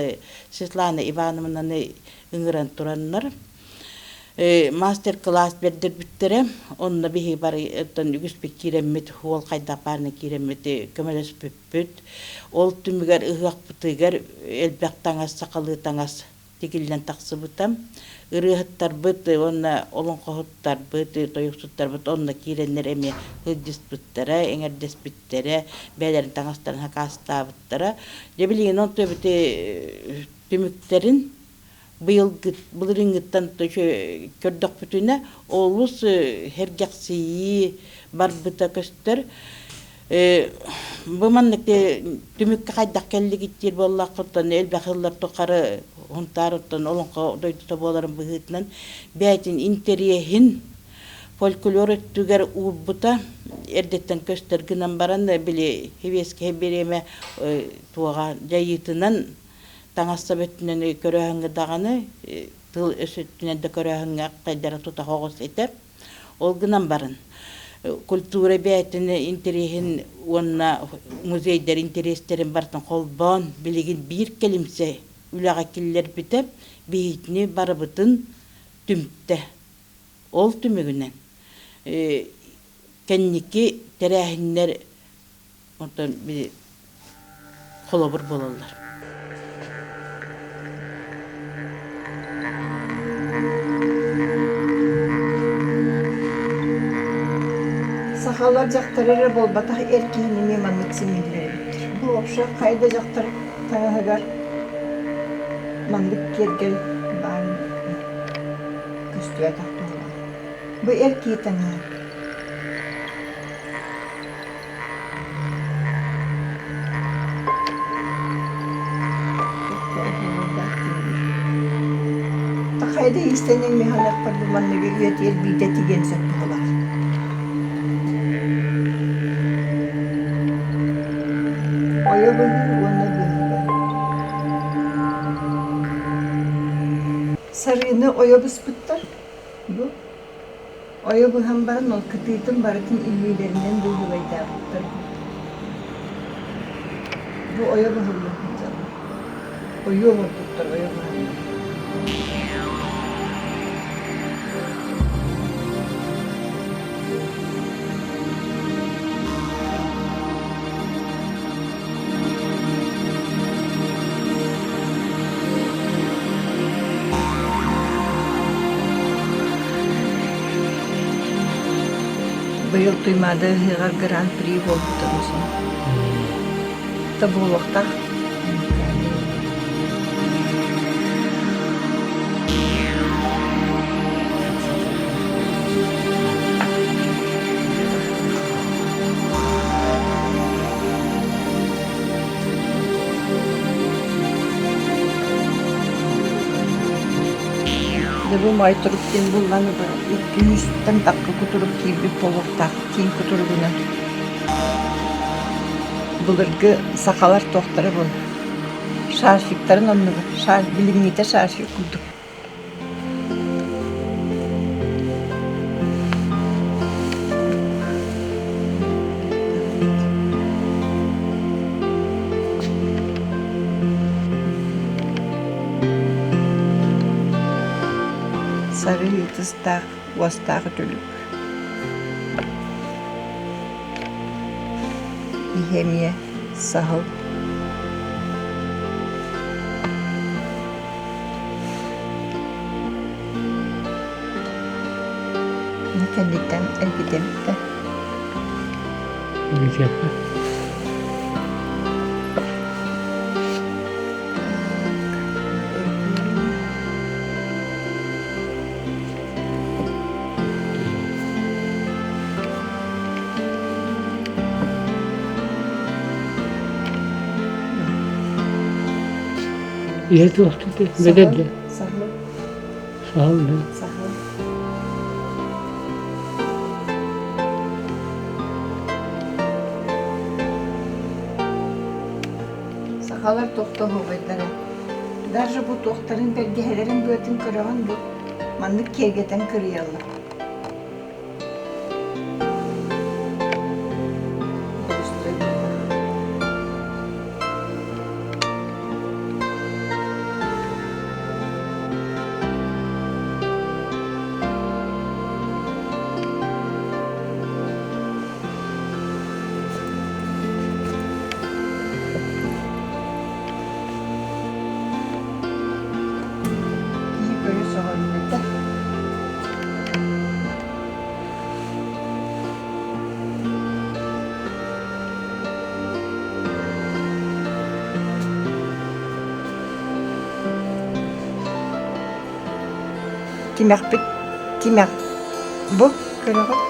Светлана Ивановнаны ыҥыран тураннар мастер-класс бэрдэрбиттэрэ. Онно биһиги барыттан үгүспүт киирэммит, уол хайдах баарына киирэммит көмөлөспүппүт. Ол түмүгэр ыһыахпытыгар элбэх таҥас, сахалыы таҥас тигиллэн тахсыбыта. Ырыаһыттарбыт уонна олоҥхоһуттарбыт, тойуксуттарбыт онно киирэннэр эмиэ сылдьыспыттара, эҥэрдэспиттэрэ, бэйэлэрин таҥастарын хакаастаабыттара. Дьэ билигин ол төбөтү түмүктэрин быйылгы былырыыҥҥыттан көрдөхпүтүнэ олус сэргэхсийии барбыта көстөр. Бу маннык түмүккэ хайдах кэллигит диир буоллаххыттан элбэх сыллар тухары Һунтаар оттон олоҥхо дойдута буоларын быһыытынан бэйэтин интэриэһин фольклор өттүгэр уурбута эрдэттэн көстөр гынан баран били сэбиэскэй бириэмэ туоҕа дьайыытынан таҥас-сап өттүнэн көрөөһүҥҥэ даҕаны тыл өс өттүнэн да көрөөһүҥҥэ хайдара тута оҕус этэ. Ол гынан баран, культура бэйэтин интэриэһин уонна музейдар интэриэстэрин барытын холбоон, билигин биир кэлимсэ үлэҕэ киллэрбитэ, биһигини барыбытын түмтэ. Ол түмүгүнэн кэнники тэрээһиннэр Онтон били холобур буолаллар. Сахалар дьахтар эрэ буолбатах эр киһини эмиэ маннык симииллэр эбиттэр. Бу вообще хайа да дьахтар таҥаһыгар маннык киэргэл баар көстүбэтэх туһулаах. Бу эр киһи таҥаһа. Хайда иистэнньэҥ миһалыахпар бу манныгы үйэтигэр биирдэ тигиэн сөп быһыылаах. Ойо быһыы уонна быыһыга. Сарыыны ойо быспыттар. Бу Ойо быһан баран ол кытыытын барытын илиилэринэн быыһылайдаабыттар. Бу ойо быһыллан сылдьаллар. Ойуу оҥорбуттар ойо быһаннар. Быйыл Туймаада ыһыаҕар Гран-при буолбута буолсун. Да буолуохтаах. Дьэ бу моой турук диэн буллан икки үстэн тахха кутурук киирбит буолуохтаах тииҥ кутуругунан. Былыргы сахалар туохтара буолла шарфиктарын оннугар шар билиҥҥитэ шарфик курдук. Сарыы ытыстаах, уостаах үтүлүк. Иһэ эмиэ саһыл. Кэнниттэн эргитэбит да. Эргитиэххэ. Ийэ туохтута бэдэр да. Саһыл. Саһыл да. Саһыл. Сахалар тохтоһуобайдара. Даже бу туохтарын бэргэһэлэрин быатын көрөҕүн бу маннык киэргэтэн кырыйаллар. Киһи көрө сөҕүрүйбэтэ. Тимэхпит тимэх бу көрөҕүт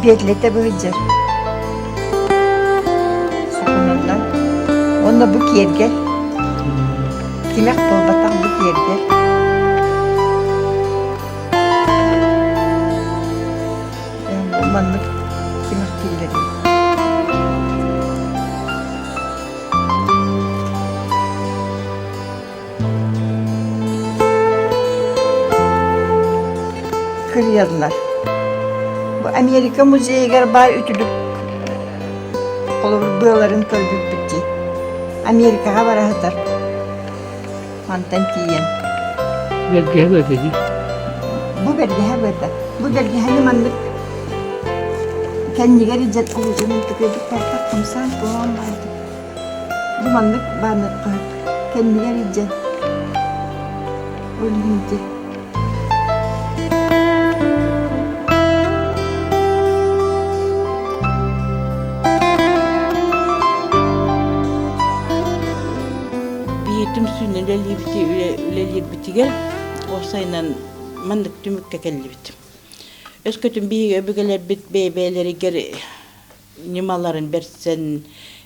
Биэтлэтэ быһыдьар. Сукуналлар. Уонна бу киэргэл. Тимэх буолбатах бу киэргэл. Маннык тимэх киллэрии. Кырыйаллар. Бу Америка музейыгар баар үтүлүк холобур быаларын көрбүппүт дии. Америкаҕа бара сытар. Мантан тиийэн. Бэргэһэ быата дии. Бу бэргэһэ быата. Бу бэргэһэни маннык кэннигэр илдьэн улуутунан түкөйбүттэртэн хамсаан туһаан баайдым. Бу маннык бааннахха кэннигэр илдьэн ол иһин ити Биһиги түмсүүнү үлэлиирбитигэр уопсайынан маннык түмүккэ кэллибит. Өскөтүн биһиги өбүгэлэрбит бэйэ-бэйэлэригэр ньымаларын бэрсэн,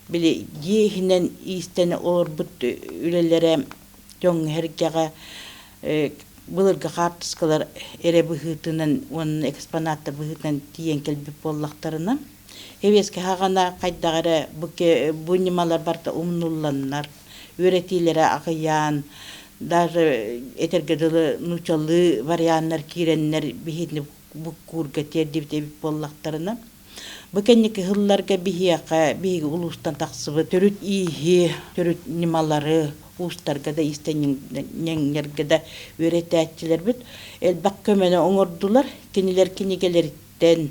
били дьиэ иһинэн иистэнэ олорбут үлэлэрэ дьоҥҥо-сэргэҕэ былыргы хаартыскалар эрэ быһыытынан уонна экспонаттар быһыытынан тиийэн кэлбит буоллахтарына, Сэбиэскэй саҕана хайдах эрэ бу, бу ньымалар барыта умнулланнар, үөрэтиилэрэ аҕыйаан, даже этэргэ дылы нууччалыы варианнар киирэннэр биһигини буккуурга тиэрдибит эбит буоллахтарына, Бу кэнники сылларга биһиэхэ, биһиги улуустан тахсыбыт төрүт ииһи, төрүт ньымалары уустарга да, иистэнньэҥнэргэ да үөрэтээччилэрбит элбэх көмөнү оҥордулар. Кинилэр кинигэлэриттэн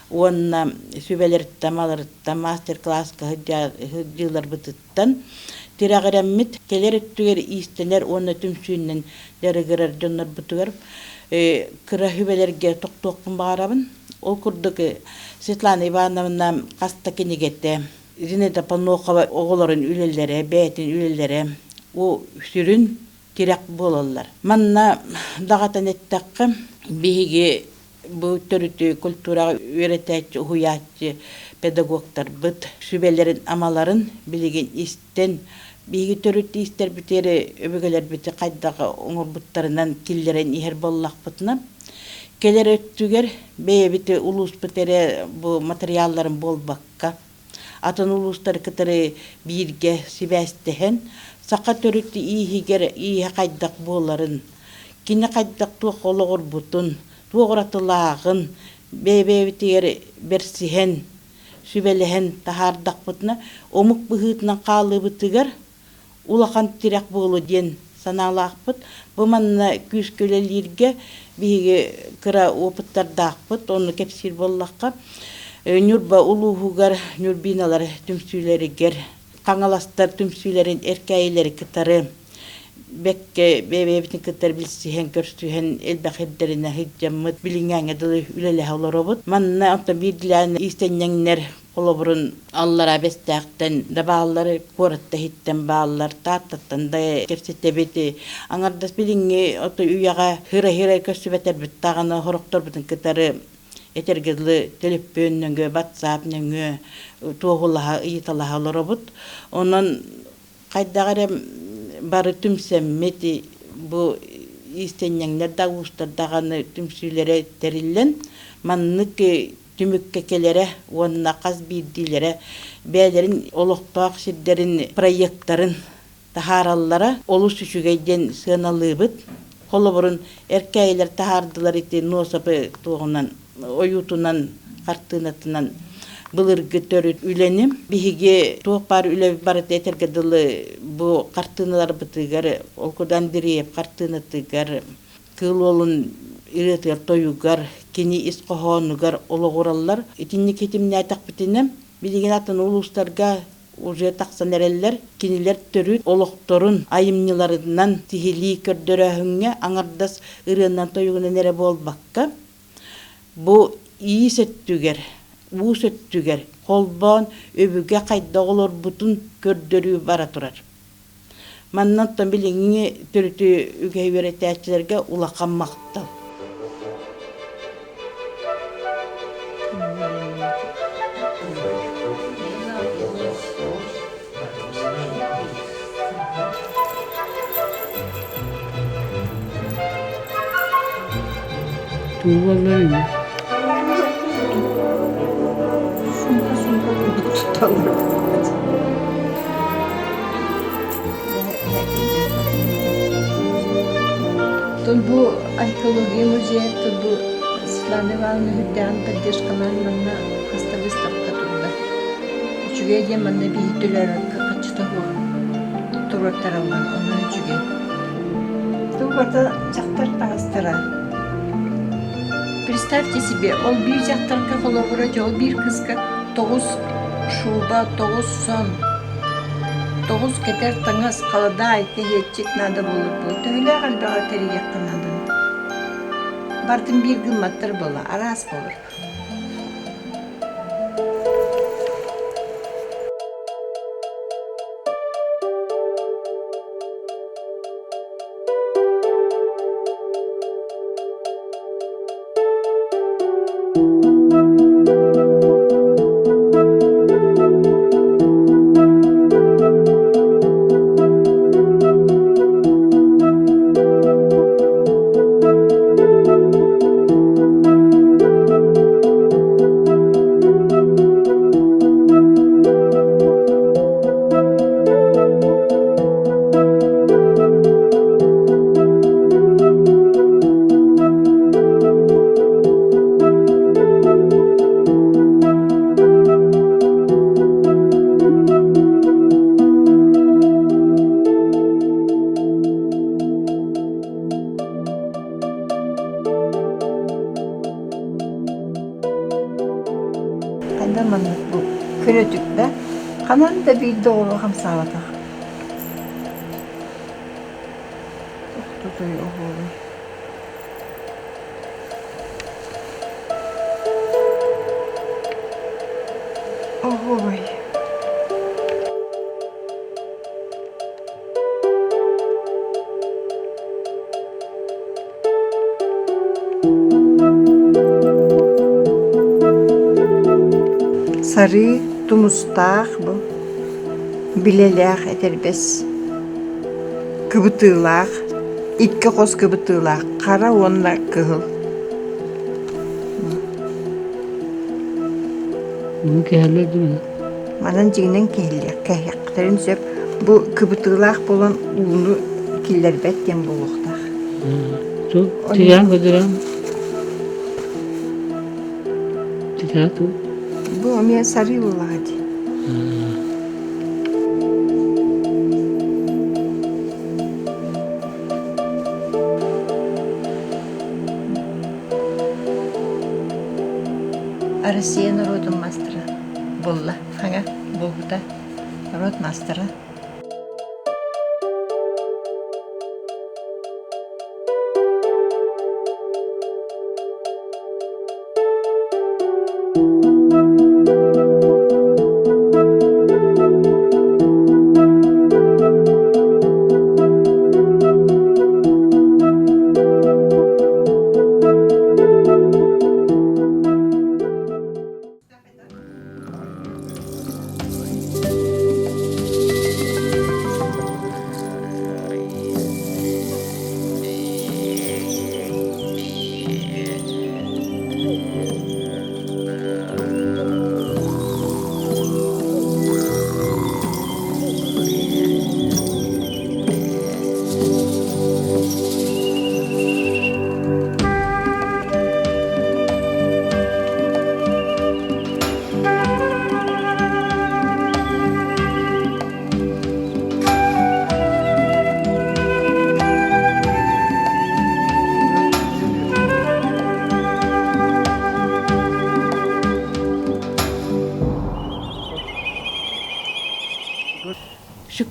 уонна сүбэлэриттэн-амаларыттан, мастер-класска сылдьыыларбытыттан тирэҕирэммит, кэлэр өттүгэр иистэнэр уонна түмсүүнэн дьарыгырар дьоннорбутугар кыра сүбэлэргэ тохтуохпун баҕарабын. Ол курдук Светлана Ивановна хас да кинигэтэ, Зинаида Панохова оҕолорун үлэлэрэ, бэйэтин үлэлэрэ ол сүрүн тирэх буолаллар. Манна даҕатан эттэххэ, биһиги бу төрүтү культураҕа үөрэтээччи, уһуйааччы педагогтарбыт сүбэлэрин-амаларын билигин истэн, биһиги төрүт иистэрбитигэр өбүгэлэрбити хайдах оҥорбуттарынан киллэрэн иһэр буоллахпытына, Кэлэр өттүгэр бэйэбит улууспут эрэ бу матырыйаалларын буолбакка, атын улуустары кытары бииргэ сибээстэһэн, саха төрүт ииһигэр ииһэ хайдах буоларын, кини хайдах туох олоҕурбутун, туох уратылааҕын бэйэ-бэйэбитигэр бэрсиһэн, сүбэлэһэн таһаардахпытына, омук быһыытынан хаалыыбытыгар улахан тирэх буолуо диэн санаалаахпыт. Бу манна күүскэ үлэлииргэ биһиги кыра опыттардаахпыт, ону кэпсиир буоллахха, Ньурба улууһугар Ньурбиналар түмсүүлэригэр, Хаҥаластар түмсүүлэрин эркээйилэри кытары Бэккэ бэйэ-бэйэбитин кытта билсиһэн, көрсүһэн элбэх ирдэринэ сылдьаммыт билиҥҥээҥҥэ дылы үлэлэһэ олоробут. Манна онтон биирдилээн иистэнньэҥнэр холобурун Аллараа Бэстээхтэн да бааллар, куоратта иһиттэн бааллар, Тааттаттан да кэпсэтэбит. Аҥардас билиҥҥи ото үйэҕэ хыра-хыра көрсүбэтэрбит даҕаны сорохторбутун кытары этэргэ дылы төлөппүөн нөҥүө, батсаап нөҥүө туоһулаһа, ыйыталаһа олоробут. Онон хайдах эрэ бары түмсэммит бу иистэнньэҥнэр да уустар даҕаны түмсүүлэрэ тэриллэн маннык түмүккэ кэлэрэ уонна хас биирдиилэрэ бэйэлэрин олохтоох сирдэрин проектарын таһаараллара олус үчүгэй диэн сыаналыыбыт. Холобурун эркээйилэр таһаардылар ити Носопы туоҕунан ойуутунан, хартыынатынан былыргы төрүт үлэни. Биһиги туох баар үлэбит барыта этэргэ дылы бу хартыыналарбытыгар, ол курдук Андреев хартыынатыгар, Кыыл Уолун ырыатыгар-тойугар, кини ис хоһоонугар олоҕураллар. Итинник хитимнээтэхпитинэ, билигин атын улуустарга уже тахсан эрэллэр. Кинилэр төрүт олохторун айымньыларынан сиһилии көрдөрөөһүҥҥэ аҥардас ырыанан-тойугунан эрэ буолбакка, Бу иис өттүгэр, уус өттүгэр холбоон өбүгэ хайдах олорбутун көрдөрүү бара турар. Манна оттон билиҥҥи төрүтү үгэһи үөрэтээччилэргэ улахан махтал. Туубаллар ини. Сумка сумка курдук тутталлар. Тон бу археология музейа бу Светлана Ивановна үрдээн поддержкалаан манна хаста выставка турда. Үчүгэй диэн манна биһи төлөөрөргө хаччыта суох туруортараллар, онно үчүгэй. Тугата дьахтар таҥастара. Представьте себе, ол биир дьахтарга холобура дьэ ол биир кыыска тоҕус шуба, тоҕус сон, тоҕус кэтэр таҥас, халадаай, кэһиэччик наада буолар буолуо. Төһөлөөх элбэҕи тэрийиэххэ нааданы. Барытын биир гымматтар буолла, араас буолар. Ханна маннык бу көнөтүк да ханан да биир да оҕолуу хамсаабатах. Тохтотой оһуобай. Оһуобай. Сарыы тумустаах бу, билэлээх этэрбэс, кыбытыылаах, икки хос кыбытыылаах хара уонна кыһыл. Ону кэһэллэр дуу? Манан дьиҥинэн кэһиэхтэрин сөп. Бу кыбытыылаах буолан ууну киллэрбэт диэн буолуохтаах. Тыйаан көдөрөн Тыйаа туу. Бу эмиэ сарыы буоллаҕа дии. Россия норуотун маастара буолла. Хаҥа буолбута. Норуот маастара.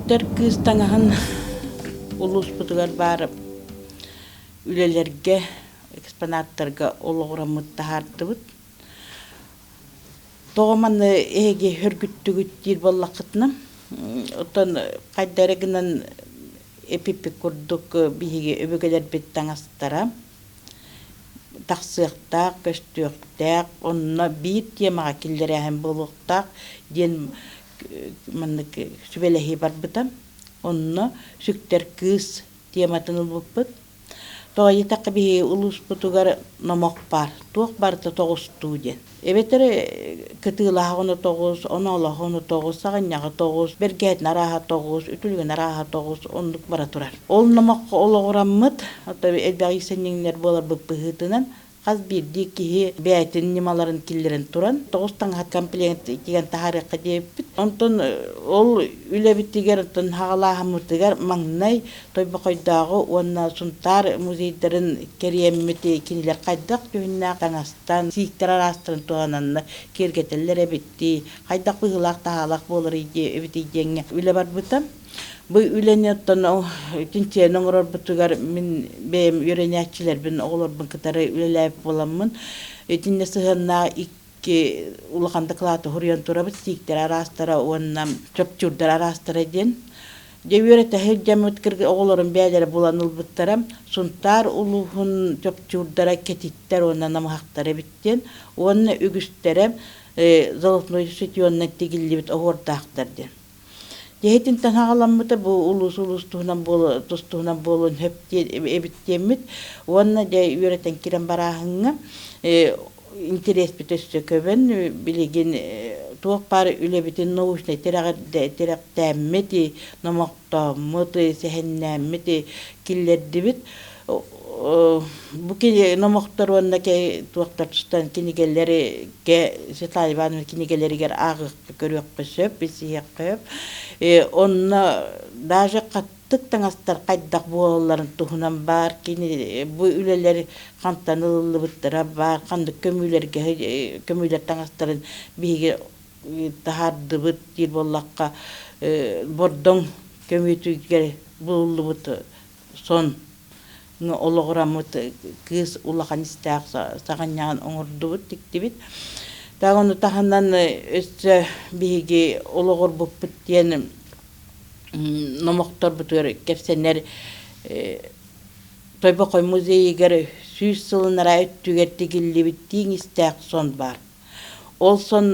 Сүктэр кыыс таҥаһын улууспутугар баар үлэлэргэ, экспонаттарга олоҕураммыт таһаардыбыт. Тоҕо манна эһиги хөргүттүгүт диир буоллаххытына, оттон хайда эрэ гынан эпиппит курдук биһиги өбүгэлэрбит таҥастара тахсыахтаах, көстүөхтээх, онно биир темаҕа киллэрээһин буолуохтаах диэн маннык сүбэлэһии барбыта. Онно сүктэр кыыс тематын ылбыппыт. Тоҕо диэтэххэ биһиги улууспутугар номох баар, туох барыта тоҕустуу диэн. Эбэтэр кытыылаах ону тоҕус, оноолоох ону тоҕус, саҕынньаҕы тоҕус, бэргэһэтин арааһа тоҕус, үтүлүгүн арааһа тоҕус, оннук бара турар. Ол номоххо олоҕураммыт, элбэх иистэнньэҥнэр буоларбыт быһыытынан, хас биирдии киһи бэйэтин ньымаларын киллэрэн туран тоҕус таҥаһа комплект тигэн таһаарыахха диэбиппит. Онтон ол үлэбитигэр, оттон хаҕалааһыммытыгар маҥнай Тойбохойдооҕу уонна Сунтаар музейдарын кэриэммит кинилэр хайдах дьүһүннээх таҥастан, сииктэр араастарын туһананнар киэргэтэллэр эбиттии, хайдах быһыылаах-таһаалаах буоларый эбитий диэҥҥэ үлэ барбыта. Бу үлэни оттон чинчийэн оҥорорбутугар мин бэйэм үөрэнээччилэрбин, оҕолорбун кытары үлэлээбит буоламмын, итиннэ сыһыаннаах икки улахан дакылааты суруйан турабыт, сииктэр араастара уонна чопчуурдар араастара диэн. Дьэ үөрэтэ сылдьаммыт оҕолорум бэйэлэрэ булан ылбыттара. Сунтаар улууһун чопчуурдара кэтиттэр уонна намыһахтар эбит диэн уонна үгүстэрэ золотой сутионнан тигиллибит оһуордаахтар диэн. Дьиэтинтэн аҕаламмыта бу улуус-улуус туһунан буолу тус туһунан буолуон сөп эбит диэммит уонна дьэ үөрэтэн киирэн барааһыҥҥа интэриэспит өссө көбөн билигин туох баар үлэбитин научнай тирэхтээммит, номохтооммут, сэһэннээммит киллэрдибит. Бу номохтор уонна туохтар тустан кинигэлэргэ Светлана Ивановна кинигэлэригэр ааҕыахха көрүөххэ сөп, билсиһиэххэ сөп. Онно даже хаттык таҥастар хайдах буолалларын туһунан баар кини бу үлэлэр хантан ылыллыбыттара баар, ханнык көмүүлэргэ көмүүлэр таҥастарын биһиги таһаардыбыт диир буоллахха Бордоҥ көмүүтүгэр булуллубут сон олоҕураммыт кыыс улахан истээх саҕынньаҕын оҥордубут, тиктибит. Так ону таһынан өссө биһиги олоҕурбуппут диэн номохторбутугар кэпсэнэр Тойбохой музейыгар 100 сылын өттүгэр тигиллибит тииҥ истээх сон баар. Ол сон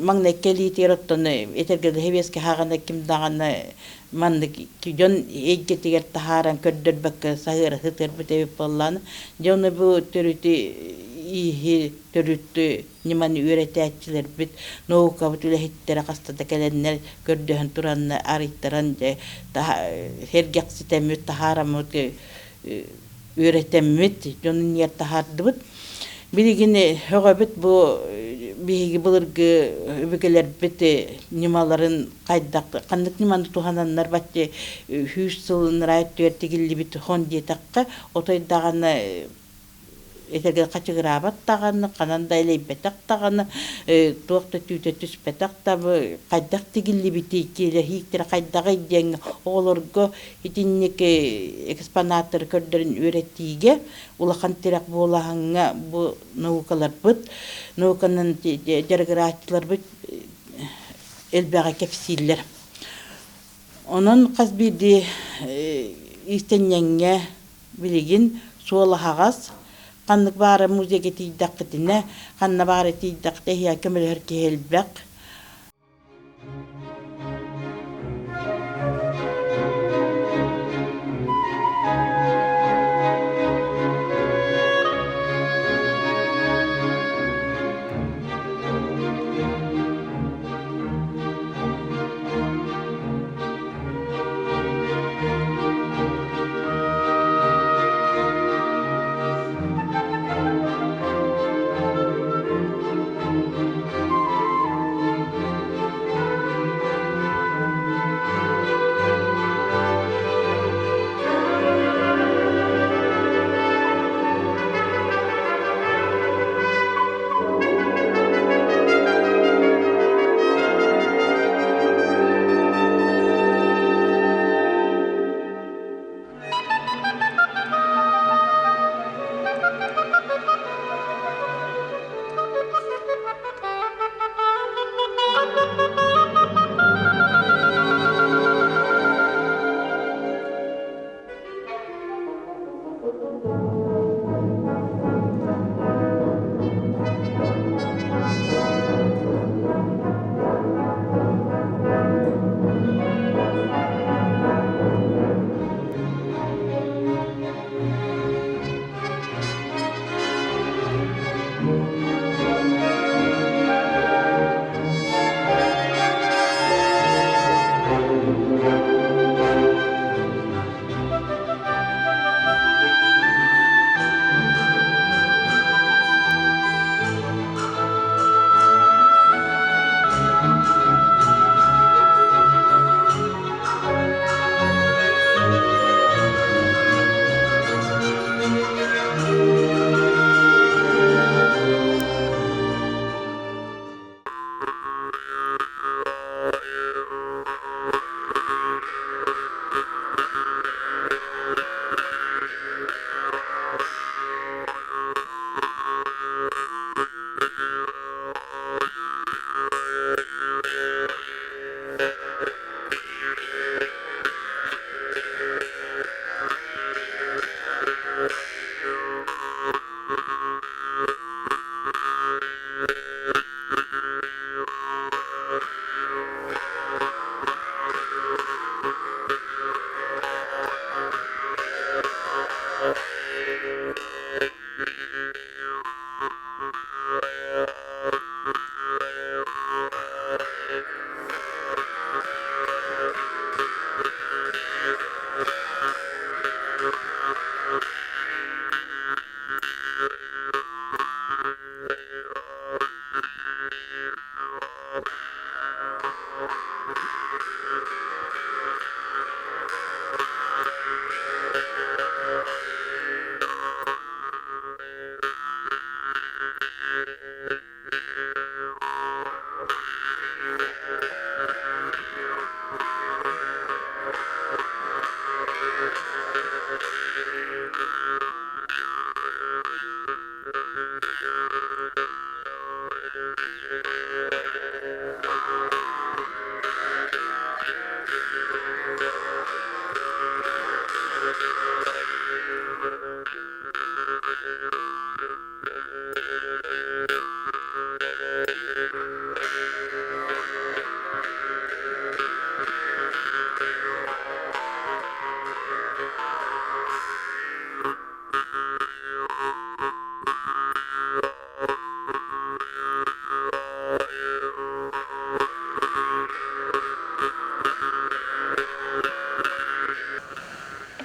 маҥнай кэлиитигэр оттон этэргэ сэбиэскэй хаҕана ким даҕаны маннык дьон эйгэтигэр таһааран көрдөрбөккө саһыара сытыарбыт эбит буоллаҕына, дьэ ону бу төрүтү ииһи төрүт ньыманы үөрэтээччилэрбит, наукабыт үлэһиттэрэ хаста да кэлэннэр көрдөһөн туранна арыйтаран дьэ сэргэхситэммит, таһаараммыт үөрэтэммит, дьонун иэр таһаардыбыт. Билигин өҕөбүт бу биһиги былыргы өбүгэлэрбит ньымаларын хайдах ханнык ньыманы туһананнар бачча 100 сылын өттүгэр тигиллибит хон диэтэххэ, отой даҕаны этэргэ хачыгыраабат даҕаны, ханан да элэйбэтэх даҕаны, туох да түүтэ түспэтэх да хайдах тигиллибитий, киэлэһииктэрэ хайдаҕый диэҥҥэ оҕолорго итинник экспонаттары көрдөрөн үөрэтиигэ улахан тирэх буолаһыҥҥа бу наукаларбыт, науканан дьарыгырааччыларбыт элбэҕи кэпсииллэр. Онон хас биирдии иистэнньэҥҥэ билигин суол аһаҕас, ханнык баара музейга тиийдэххитинэ, ханна баара тиийдэххитэ эһиэхэ көмөлөһөр киһи элбэх.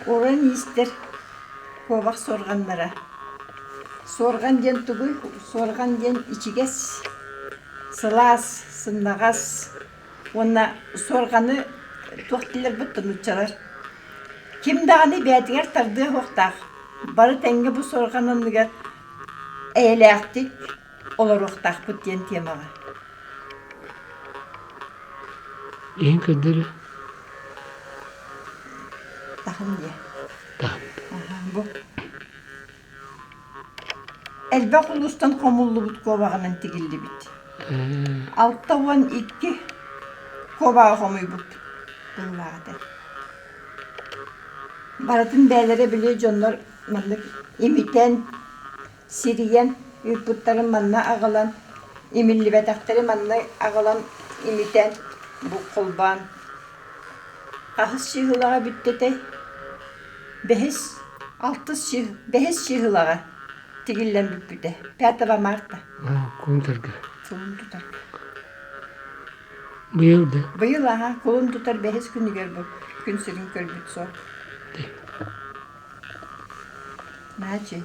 Уран иистэр куобах суорҕаннара. Суорҕан диэн тугуй? Суорҕан диэн ичигэс, сылаас, сымнаҕас уонна суорҕаны туох дииллэр нууччалар Ким даҕаны бэйэтигэр тардыа суохтаах, бары тэҥҥэ бу суорҕан анныгар эйэлээхтик олоруохтаахпыт диэн темаҕа. Иһин көрдөрө. Таһым диэ. Таһым. Бу элбэх улуустан хомуллубут куобаҕынан тигиллибит. 62 куобаҕы хомуйбуппут быһыылаах этэ. Барытын бэйэлэрэ били дьоннор маннык имитэн, сирийэн ыыппыттарын манна аҕалан, имиллибэтэхтэри манна аҕалан имитэн бу холбоон хаһыс чыыһылаҕа бүттэтэй? Бэһис, алтыс чыыһ, бэһис чыыһылаҕа тигиллэн бүппүтэ. 5 марта. Кулун тутарга. Кулун тутарга. Быйыл да? Быйыл аһа, кулун тутар бэһис күнүгэр бу күн сирин көрбүт суол. Наачый.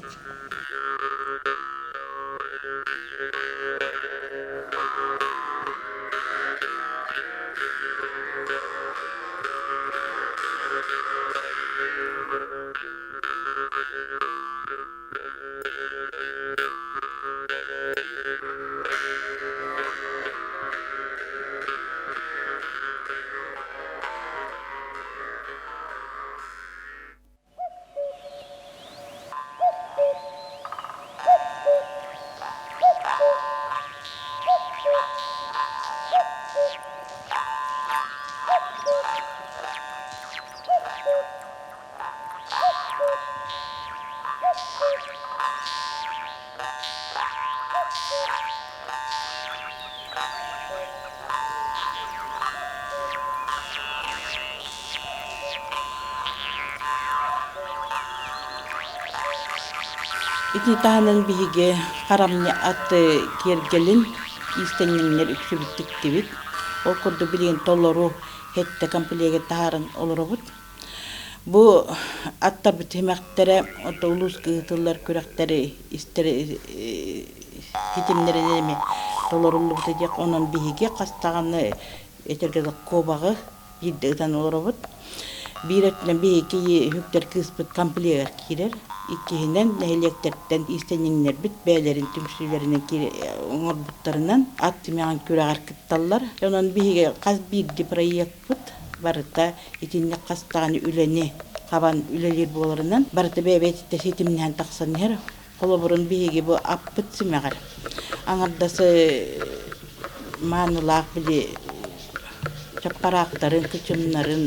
Ити таһынан биһиги харамньы ат киэргэлин иистэнньэҥнэр үксүбүт тиктибит. Ол курдук билигин толору сэттэ комплегы таһааран олоробут. Бу аттарбыт симэхтэрэ улууска ыытыллар күрэхтэри истэр ситимнэринэн эмиэ толоруллубута диэх. Онон биһиги хас даҕаны этэргэ дылы куобаҕы биирдэ ытан олоробут. Биир өттүнэн биһиги үһүктэр кыыспыт комплегар киирэр. Иккиһинэн нэһилиэктэртэн иистэнньэҥнэрбит бэйэлэрин түмсүүлэринэн оҥорбуттарынан ат тимэҕин күрэҕэр кытталлар. Онон биһиги хас биирдии проекпыт барыта итинник хас даҕаны үлэни хабан үлэлиир буоларынан барыта бэйэ-бэйэтиттэн ситимнэһэн тахсан иһэр. Холобурун биһиги бу аппыт симэҕэр аҥардас маанылаах били чаппараахтарын, кычымнарын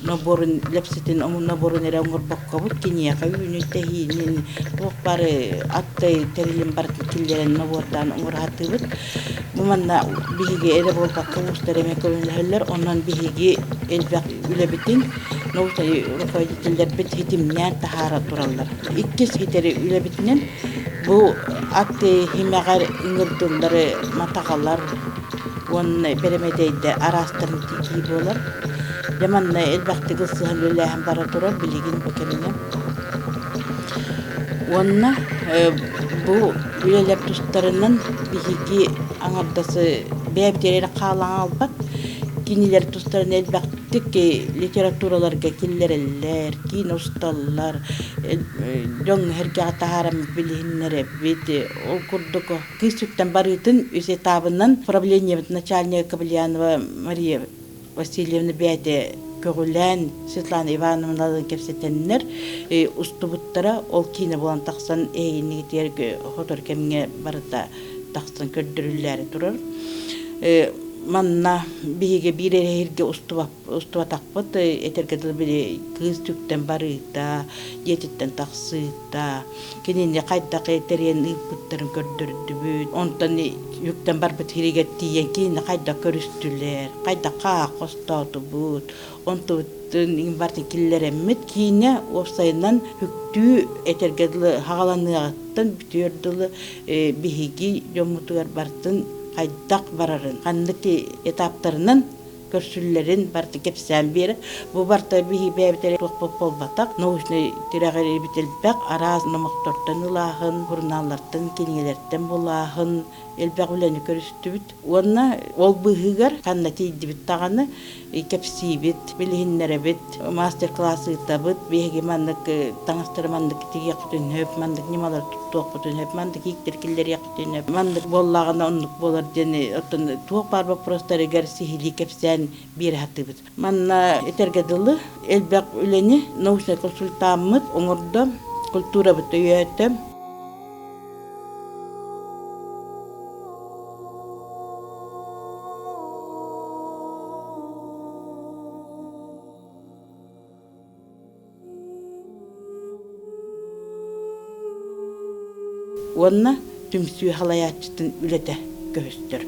нобуорун лэпситин нобуорун эрэ оҥорбоккобут киниэхэ үүнүн тэһиинин туох бары аттай тэрилин барытын киллэрэн нобуордаан оҥоро сатыыбыт. Бу манна биһиги эрэ буолбакка уустар эмиэ көмөлөһөллөр. Онон биһиги элбэх үлэбитин научнай руководителлэрбит ситимнээн таһаара тураллар. Иккис ситэри үлэбитинэн бу ат химэҕэр ыҥырдыллары матаҕалар уонна бэрэмэдэйдэр араастарын тигии буолар. Дьэ манна элбэхтик ылсыһан үлэлээһин бара турар билигин бу кэмҥэ. Уонна бу үлэлэр тустарынан биһиги аҥардасы бэйэбитигэр хаалан хаалбат, кинилэр тустарын элбэхтик литератураларга киллэрэллэр, киин усталлар, дьоҥҥо-сэргэҕэ таһааран билиһиннэрэбит. Ол курдук кыыс сүктэн барыытын үс этабынан правлениебыт начальнига Кобельянова Мария Васильевна бэйэтэ көҕүлээн Светлана Ивановналыын кэпсэтэннэр устубуттара. Ол киинэ буолан тахсан эһигиннигитигэр хотор кэмҥэ барыта тахсан көрдөрүллээри турар. Манна биһиги биир эрэһиргэ устубатахпыт, этэргэ дылы били кыыс түктэн барыыта, дьиэтиттэн тахсыыта, кинини хайдах тэрийэн ыыппыттарын көрдөрдүбүт. Онтон үктэн барбыт сиригэр тиийэн кинини хайдах көрүстүлэр, хайдах хаах хостоотубут, онтубутун барытын киллэрэммит киинэ уопсайынан үктүү этэргэ дылы хаҕаланыаҕыттан бүтүөр дылы биһиги дьоммутугар барытын хайдах барарын, ханнык этаптарынан көрсүллэрин барыта кэпсээн биэрэр. Бу барыта биһи бэйэбит эрэ туохпут буолбатах. Научнай тирэҕирибит элбэх, араас номохтортон ылааһын, журналлартан, кинигэлэртэн булааһын, элбэх үлэни көрүстүбүт. Уонна ол быыһыгар ханна тиийдибит даҕаны кэпсиибит, билиһиннэрэбит, мастер-класс ыытабыт. Биһиги маннык таҥастары маннык тигиэхпитин сөп, маннык ньымалары туттуохпутун сөп, маннык ииктэр киллэриэхпитин сөп, маннык буоллаҕына оннук буолар диэн оттон туох баар боппуруостарыгар сиһилии кэпсээн биэрэ сатыыбыт. Манна этэргэ дылы элбэх үлэни научнай консультаммыт оҥордо, культурабыт өйөөтө. Уонна түмсүү халайааччытын үлэтэ көһүстэр.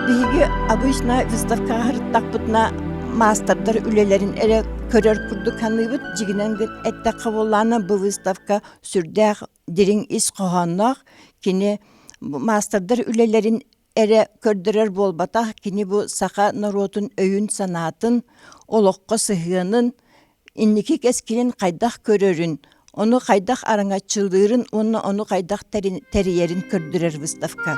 Биһиги обычно выставкаҕа сырыттахпытына маастардар үлэлэрин эрэ көрөр курдук саныыбыт. Дьигинэн эттэххэ буоллаҕына бу выставка сүрдээх дириҥ ис хоһоонноох. Кини маастардар үлэлэрин эрэ көрдөрөр буолбатах, кини бу саха норуотун өйүн-санаатын, олоххо сыһыанын, инники кэскилин хайдах көрөрүн, ону хайдах араҥаччылыырын уонна ону хайдах тэрийэрин көрдөрөр выставка.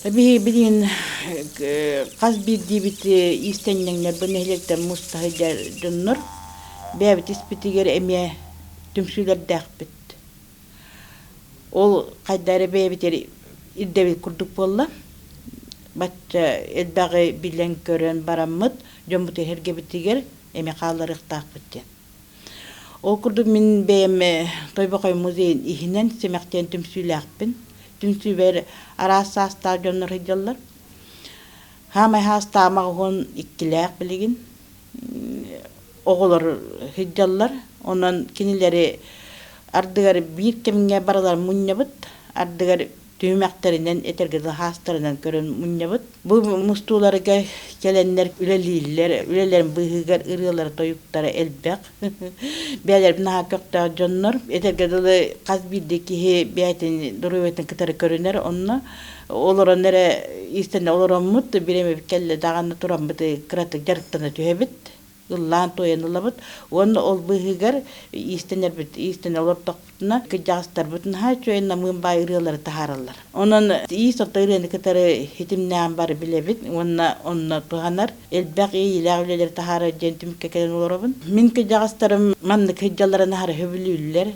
Биһиги билигин хас биирдиибит иистэнньэҥнэр бу нэһилиэктэн муста сылдьар дьоннор бэйэбит испитигэр эмиэ түмсүүлэрдээхпит. Ол хайда эрэ бэйэбитигэр ирдэбил курдук буолла. Бачча элбэҕи билэн-көрөн бараммыт дьоммутугар эргэбитигэр эмиэ хаалларыахтаахпыт диэн. Ол курдук мин бэйэм Тойбохой музейын иһинэн Симэхтиэн түмсүүлээхпин. Түмсүүбэр араас саастаах дьоннор сылдьаллар. Хаамай саастаах 12-лээх билигин оҕолор сылдьаллар. Онон кинилэри ардыгар биир кэмҥэ барыларын мунньабыт, ардыгар түһүмэхтэринэн этэргэ дылы хаастарынан көрөн мунньабыт. Бу мустууларга кэлэннэр үлэлииллэр, үлэлэрин быыһыгар ырыалара, тойуктара элбэх. Бэйэлэрин наһаа көхтөөх дьоннор. Этэргэ дылы хас биирдии киһи бэйэтин доруобуйатын кытары көрүнэр. Онно олорон эрэ иистэнэ олороммут, бириэмэбит кэллэ даҕаны тураммыт кыратык дьарыктана түһэбит. Ыллаан-туойан ылабыт уонна ол быыһыгар иистэнэрбит иистэнэ олордохпутуна кырдьаҕастарбыт наһаа үчүгэй намыын баай ырыалары таһаараллар. Онон иис орто ырыаны кытары ситимнээн бары билэбит уонна онно туһанар элбэх иэйиилээх үлэлэри таһаарар диэн түмүккэ кэлэн олоробун. Мин кырдьаҕастарым маннык сылдьалларын аһара сөбүлүүллэр.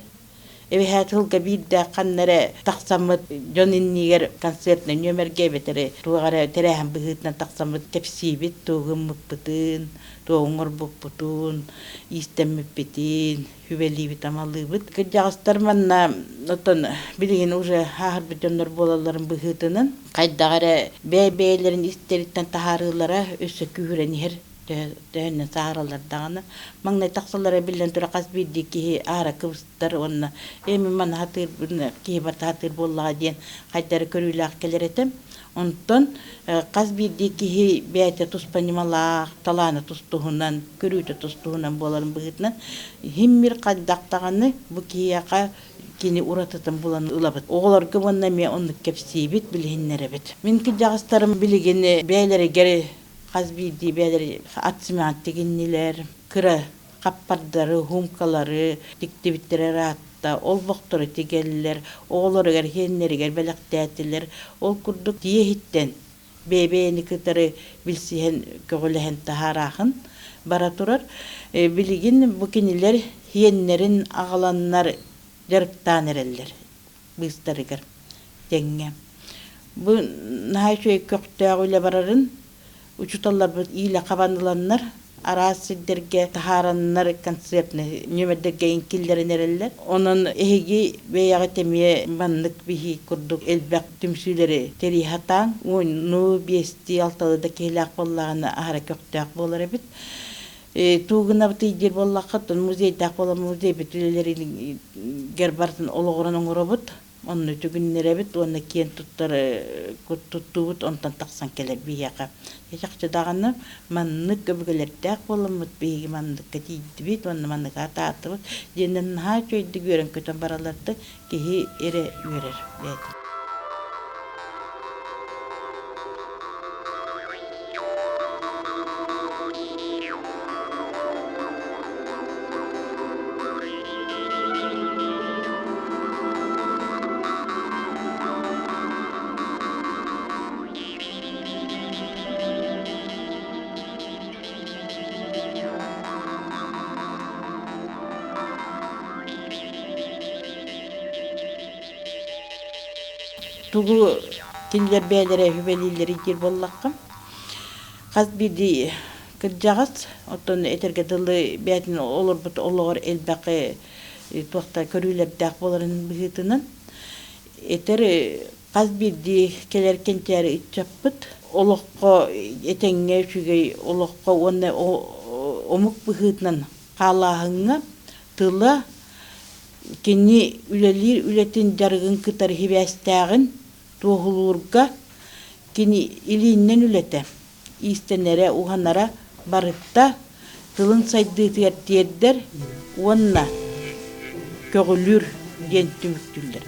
Эбэһээт сылга биирдэ ханна эрэ тахсаммыт дьон иннигэр концертнай нүөмэргэ эбэтэр туох эрэ тэрээһин быһыытынан тахсаммыт кэпсиибит, тугу гыммыппытын, тугу оҥорбуппутун, иистэммиппитин, сүбэлиибит-амалыыбыт. Кырдьаҕастар манна оттон билигин уже ааһырбыт дьоннор буолалларын быһыытынан хайдах эрэ бэйэ-бэйэлэрин истэриттэн таһаарыылара өссө күүһүрэн иһэр төһөннөн саһараллар даҕаны маҥнай тахсаллара биллэн турар хас биирдии киһи аара кыбыстар уонна ээ мин маны сатыырбын киһи барыта сатыыр буоллаҕа диэн хайда эрэ көрүүлээх кэлэр этим онтон хас биирдии киһи бэйэтэ туспа ньымалаах талаана тус-туһунан көрүүтэ тус-туһунан буоларын быһыытынан иһим-мир хайдах даҕаны бу киһиэхэ кини уратытын булан ылабыт. Оҕолорго уонна эмиэ оннук кэпсиибит, билиһиннэрэбит. Мин кырдьаҕастарым билигин бэйэлэригэр Хас биирдии бэйэлэри ат симэҕин тигиннилэр, кыра хаппардары, һуумкалары тиктибиттэрэ ыраатта, олбохтору тигэллэр, оҕолоругар, сиэннэригэр бэлэхтээтилэр. Ол курдук дьиэ иһиттэн бэйэ-бэйэни кытары билсиһэн, көҕүлэһэн таһаараахын бара турар. Билигин бу кинилэр сиэннэрин аҕаланнар дьарыктаан эрэллэр быыстарыгар тэҥҥэ. Бу наһаа үчүгэй көхтөөх үлэ барарын учууталларбыт иилэ хабан ыланнар, араас сирдэргэ таһаараннар концертнай нүөмэрдэргэ киллэрэн эрэллэр. Онон эһиги бэйэҕит эмиэ маннык биһии курдук элбэх түмсүүлэри тэрийэ сатааҥ. Уоннуу, биэстии, алталыы да киһилээх буоллаҕына аһара көхтөөх буолар эбит. Туу гынабытый диир буоллахха, музейдаах буолан музейбит үлэлэригэр барытын олоҕуран оҥоробут. Онно үтүгүннэрэбит уонна киэн туттар туттуубут онтон тахсан кэлэр биһиэхэ. Чахчы даҕаны маннык өбүгэлэрдээх буоламмыт биһиги манныкка тиийдибит уонна маннык атаатыбыт диэннэр наһаа үчүгэйдик үөрэн-көтөн баралларда киһи эрэ үөрэр бэйэтэ. Тугу кинилэр бэйэлэрэ сүбэлииллэрий диир буоллахха, хас биирдии кырдьаҕас, оттон этэргэ дылы бэйэтин олорбут олоҕор элбэх туохта көрүүлэрдээх буоларын быһыытынан этэр хас биирдии кэлэр кэнчээри ыччаппыт олоххо этэҥҥэ үчүгэй олоххо уонна омук быһыытынан хаалааһыҥҥа тыла кини үлэлиир үлэтин дьарыгын кытары сибээстээҕин туоһулуурга кини илииннэн үлэтэ, иистэнэрэ, уһанара барыта тылын сайдыытыгар тиэрдэр уонна көҕүлүүр диэн түмүктүүллэр.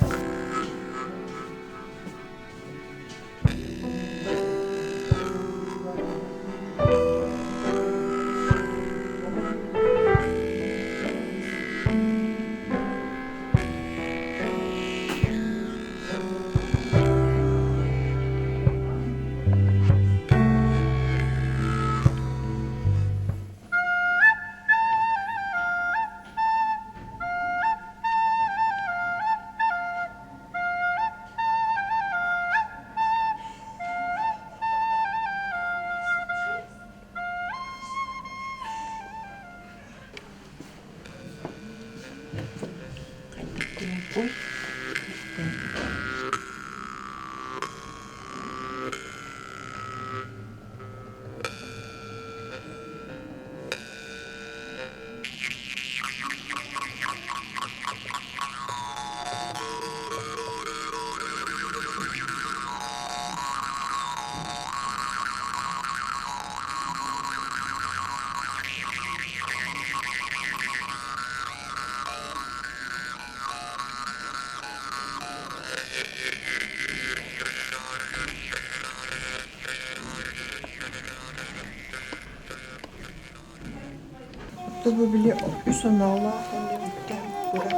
Бу били үс оноолоох уонна бүттэ кура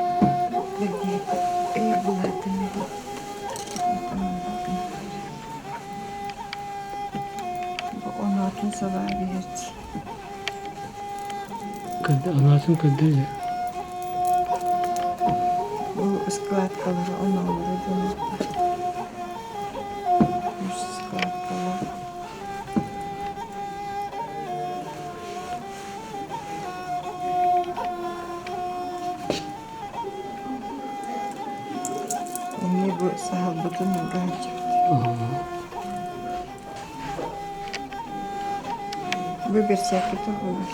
бэргиһэтэ былаатын Бу оноотун салаа биһэрчи. Оноотун көрдөрдө. Бу складкалары оноолору дьонуттар. Үс складкалар. Эмиэ бу саһылбытын ыга сылдьабыт. Бу бэрсээккитэ буолар.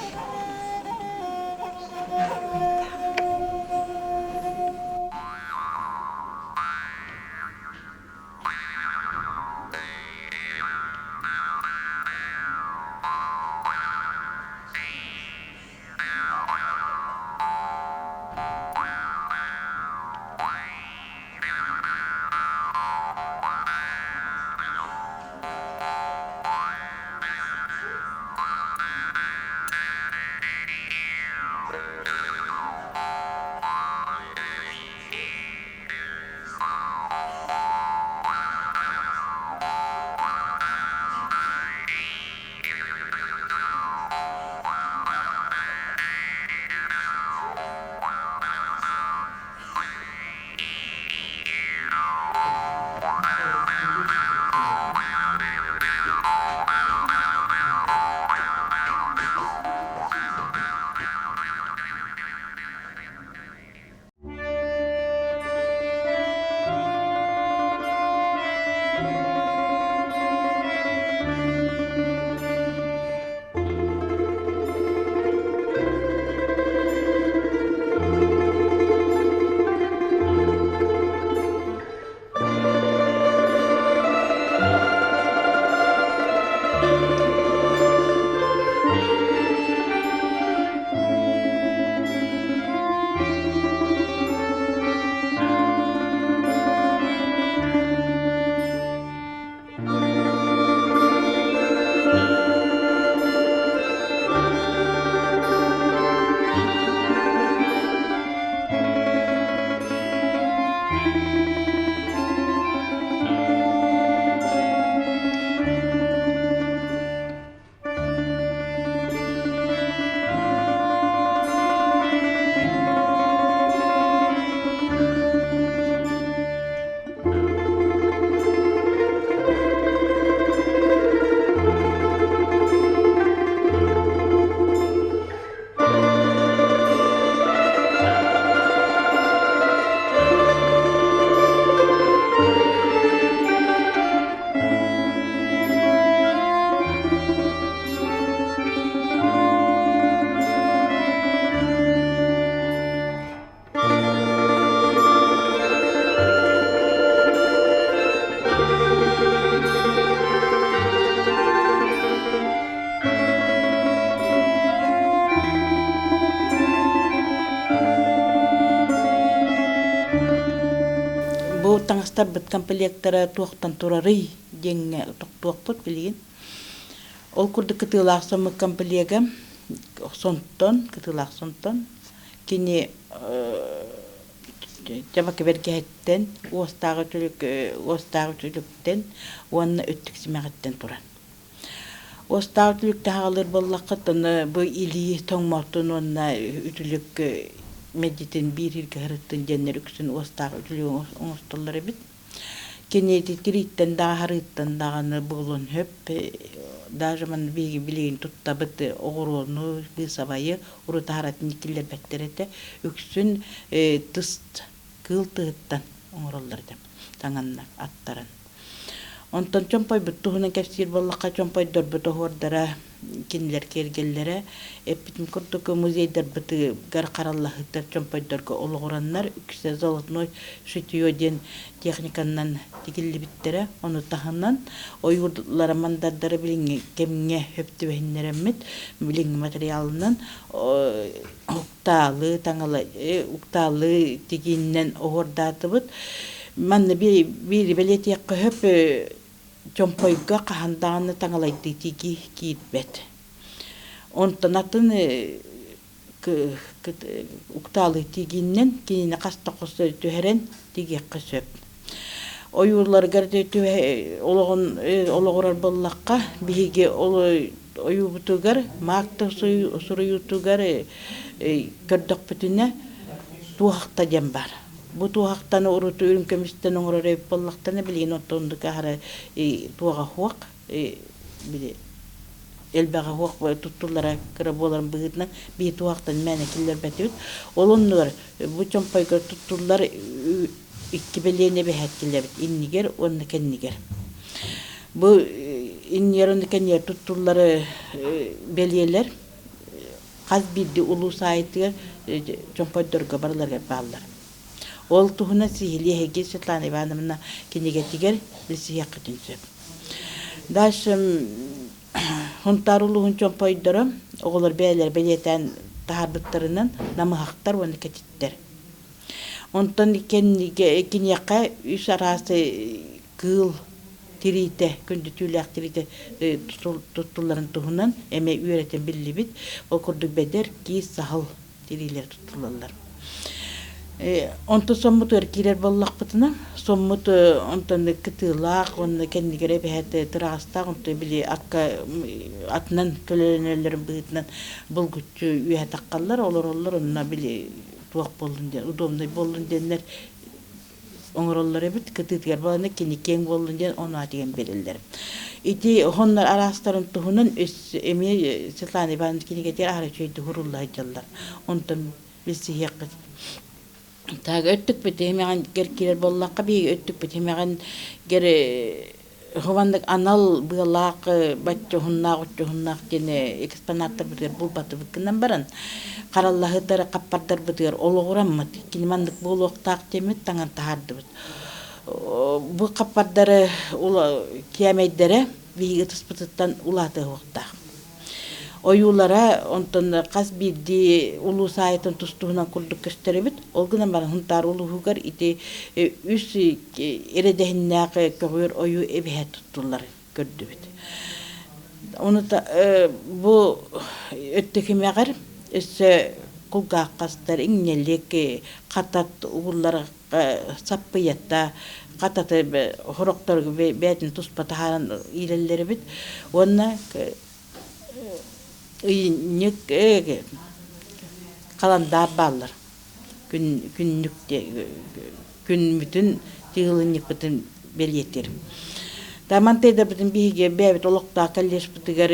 Таҥастарбыт комплектара туохтан турарый диэҥҥэ тохтуохпут билигин. Ол курдук кытыылаах соммут комплега сонтон, кытыылаах сонтон кини дьабака бэргэһэттэн, уостаах үтүлүк, уостаах үтүлүктэн уонна өттүк симэҕиттэн турар. Уостаах үтүлүктэ аҕалыр буоллаххыт, ону бу илии тоҥмотун уонна үтүлүк мэддьитин биир ииргэ сырыттын диэннэр үксүн уостаах үтүлүгү оҥостоллор эбит. Кини ити тирииттэн да аһарыыттан даҕаны буолуон сөп. Даже манна биһиги билигин туттабыт оҕуруону, быысабайы урут аһаратын киллэрбэттэр этэ. Үксүн тыс кыыл тыһыттан оҥороллор этэ таҥаннар аттаран. Онтон чомпойбут туһунан кэпсиир буоллахха, чомпойдорбут оһуордара, кинилэр киэргэллэрэ, эппитим курдук музейдарбытыгар хараллаһыттар чомпойдорго олоҕураннар, үксэ золотной шитье диэн техниканнан тигиллибиттэрэ. Ону таһынан ойуулара мандардара билиҥҥи кэмҥэ сөп түбэһиннэрэммит, билиҥҥи материалынан уктаалы таҥала уктаалы тигииннэн оһуордаатыбыт. Манна биири бэлиэтиэххэ сөп чомпойго хаһан даҕаны таҥалайдыы тигии киирбэт. Онтон атын уктаалы тигииннэн кинини хас да хос түһэрэн тигиэххэ сөп. Ойууларыгар олоҕун олоҕурар буоллахха, биһиги ол ойуубутугар, маак суруйуутугар көрдөхпүтүнэ туоһахта диэн баар. Бу туоһахтаны урут үрүҥ көмүстэн оҥорор эбит буоллахтана, билигин оттон аһара туоҕа суох, били элбэҕэ суох туттуллара кыра буоларын быһыытынан биһи туоһахтан мээнэ киллэрбэтибит. Ол оннугар бу чомпойго туттуллар икки бэлиэни эбэһээт иннигэр уонна кэннигэр. Бу иннигэр уонна кэннигэр туттуллар бэлиэлэр хас биирдии улуус аайытыгар чомпойдорго барыларыгар бааллар. Ол туһунан сиһилии эһиги Светлана Ивановна кинигэтигэр билсиһиэххитин сөп. Дальше Хунтаар улууһун чомпойдоро оҕолор бэйэлэрэ бэлиэтээн таһаарбыттарынан намыһахтар уонна кэтиттэр. Онтон киниэхэ үс араас кыыл тириитэ, күндүтүүлээх тириитэ туттулларын туһунан эмиэ үөрэтэн биллибит. Ол курдук бэдэр, киис, саһыл тириилэр туттуллаллар. Онтон соммутугар киирэр буоллахпытына, соммут онтон кытыылаах уонна кэннигэр эбэһээт тыраҕастаах, онтон били акка атынан көлөлөнөллөрүн быһыытынан булгуччу үөһэ таххаллар, олороллор, онно били туох буоллун диэн, удобнай буоллун диэннэр оҥороллор эбит, кытыытыгар баланы кини киэҥ буоллун диэн ону тигэн биэрэллэр. Ити хоннор араастарын туһунан эмиэ Светлана Ивановна кинигэтигэр аһара үчүгэйдик уһурулла сылдьаллар. Онтон билсиһиэххит. Так өттүкпүт эмэҕин гэр киирэр буоллахха биһиги өттүкпүт эмэҕин гэр Хованнык анал быалаах бачча уһуннаах оччо уһуннаах диэн экспонаттарбытыгар булбатыбыт гынан баран, хараллаһыттары хаппардарбытыгар олоҕураммыт, кини маннык буолуохтаах диэммит таҥан таһаардыбыт. Бу хаппардары кээмэйдэрэ биһиги ытыспытыттан улаатыахтаах. Ойуулара онтон хас биирдии улуус аайытын тус-туһунан курдук көстөр эбит. Ол гынан баран Сунтаар улууһугар ити үс эрэдэһиннээх көҕүөр ойуу эбэһэ туттуллар көрдүбүт. Ону бу өттөкүмэҕэр өссө кулгааххастар, иҥнэлик, хатат угуллар саппыйата, хататы хорохторго бэйэтин туспа таһааран иилэллэр эбит. Уонна ыйынньык халандаар бааллар. Күн күннүк күммүтүн тыылынньыкпытын бэлиэтиир. Тамантайдарбытын биһиги бэйэбит олохтоох колледжпытыгар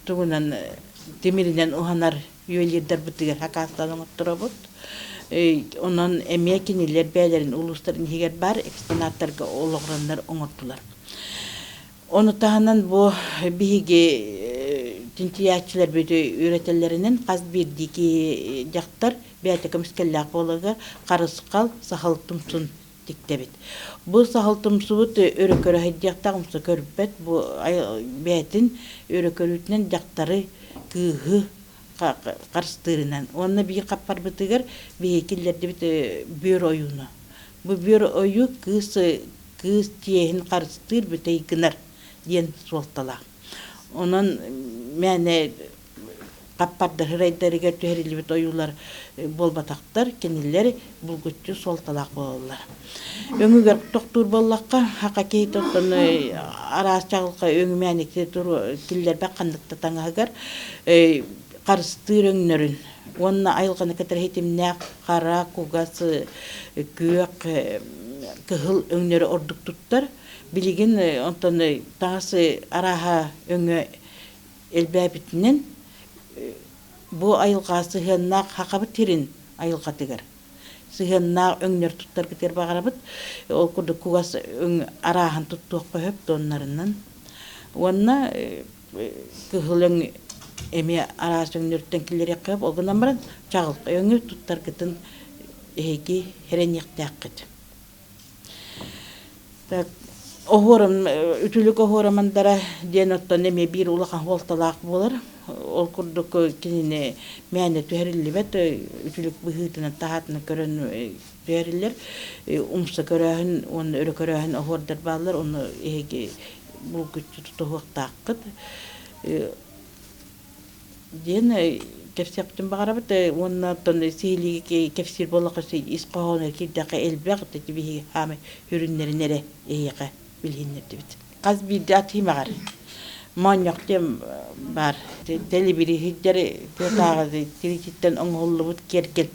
тугунан тимиринэн уһанар ювелирдарбытыгар сакаастаан оҥотторобут. Онон эмиэ кинилэр бэйэлэрин улуустарын иһигэр баар экспонаттарга олоҕураннар оҥордулар. Ону таһынан бу биһиги чинчийээччилэрбит үөрэтэллэринэн хас биирдии киһи дьахтар бэйэтэ көмүскэллээх буоларыгар харысхал сахал тумсун тиктэбит. Бу сахал тумсубут өрө көрө сылдьыахтаах умса көрбөт бу бэйэтин өрө көрүүтүнэн дьахтары кыыһы харыстыырынан уонна биир хаппарбытыгар биһиги киллэрдибит бүөр ойууну. Бу бүөр ойуу кыыс кыыс чиэһин харыстыыр бүтэй гынар диэн суолталаах. Онон мээнэ хаппардар ырайдарыгар түһэриллибит ойуулар буолбатахтар, кинилэр булгуччу суолталаах буолаллар. Өҥүгэр тохтуур буоллахха, хака киһитэ оттон араас чаҕылхай өҥүмээники киллэрбэх ханнык да таҥаһыгар харыстыыр өҥнөрүн уонна айылҕаны кытары ситимнээх хара, кугас, күөх, кыһыл өҥнөрү ордук туттар. Билигин онтон таҥас арааһа өҥө элбээбитинэн бу айылҕа сыһыаннаах хахабыт сирин айылҕатыгар сыһыаннаах өҥнөр туттаргытыгар баҕарабыт. Ол курдук кугас өҥ арааһын туттуохха сөп туоннарынан. Уонна кыһыл өҥ эмиэ араас өҥнөртөн киллэриэххэ сөп. Ол гынан баран чаҕылхай өҥү туттаргытын эһиги эрэниэхтээххит. Так, оһуорум, үтүлүк оһуорамандара диэн оттон эмиэ биир улахан суолталаах буолар. Ол курдук кинини мээнэ түһэриллибэт, үтүлүк быһыытынан таһаатынан көрөн түһэриллэр. Умса көрөөһүн уонна өрө көрөөһүн оһуордар бааллар, ону эһиги булгуччу тутуһуохтааххыт. Диэн кэпсиэхпитин баҕарабыт уонна оттон сиһилии кэпсиир буоллахха ис хоһооно киирдэххэ элбэх ити биһиги хаамай сүрүннэрин эрэ эһиэхэ билиһиннэрдибит. Хас биирдии ат иһимэҕэр моонньох диэн баар тэлибириһирдэр тыатааҕы тириититтэн оҥоһуллубут киэргэл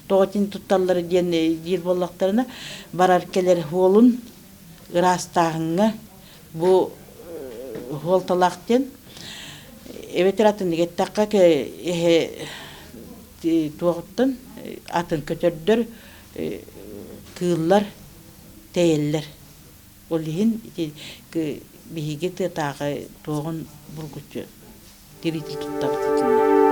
тоҕо итини тутталлара диэн диир буоллахтарына барар кэлэр суолун ыраастааһыҥҥа Бу суолталаах диэн эбэтэр атыннык эттэххэ эһэ туоҕуттан атын көтөрдөр кыыллар тэйэллэр. Ол иһин ити биһиги тыатааҕы туоҕун булгуччу тириитин туттабыт итиннэ.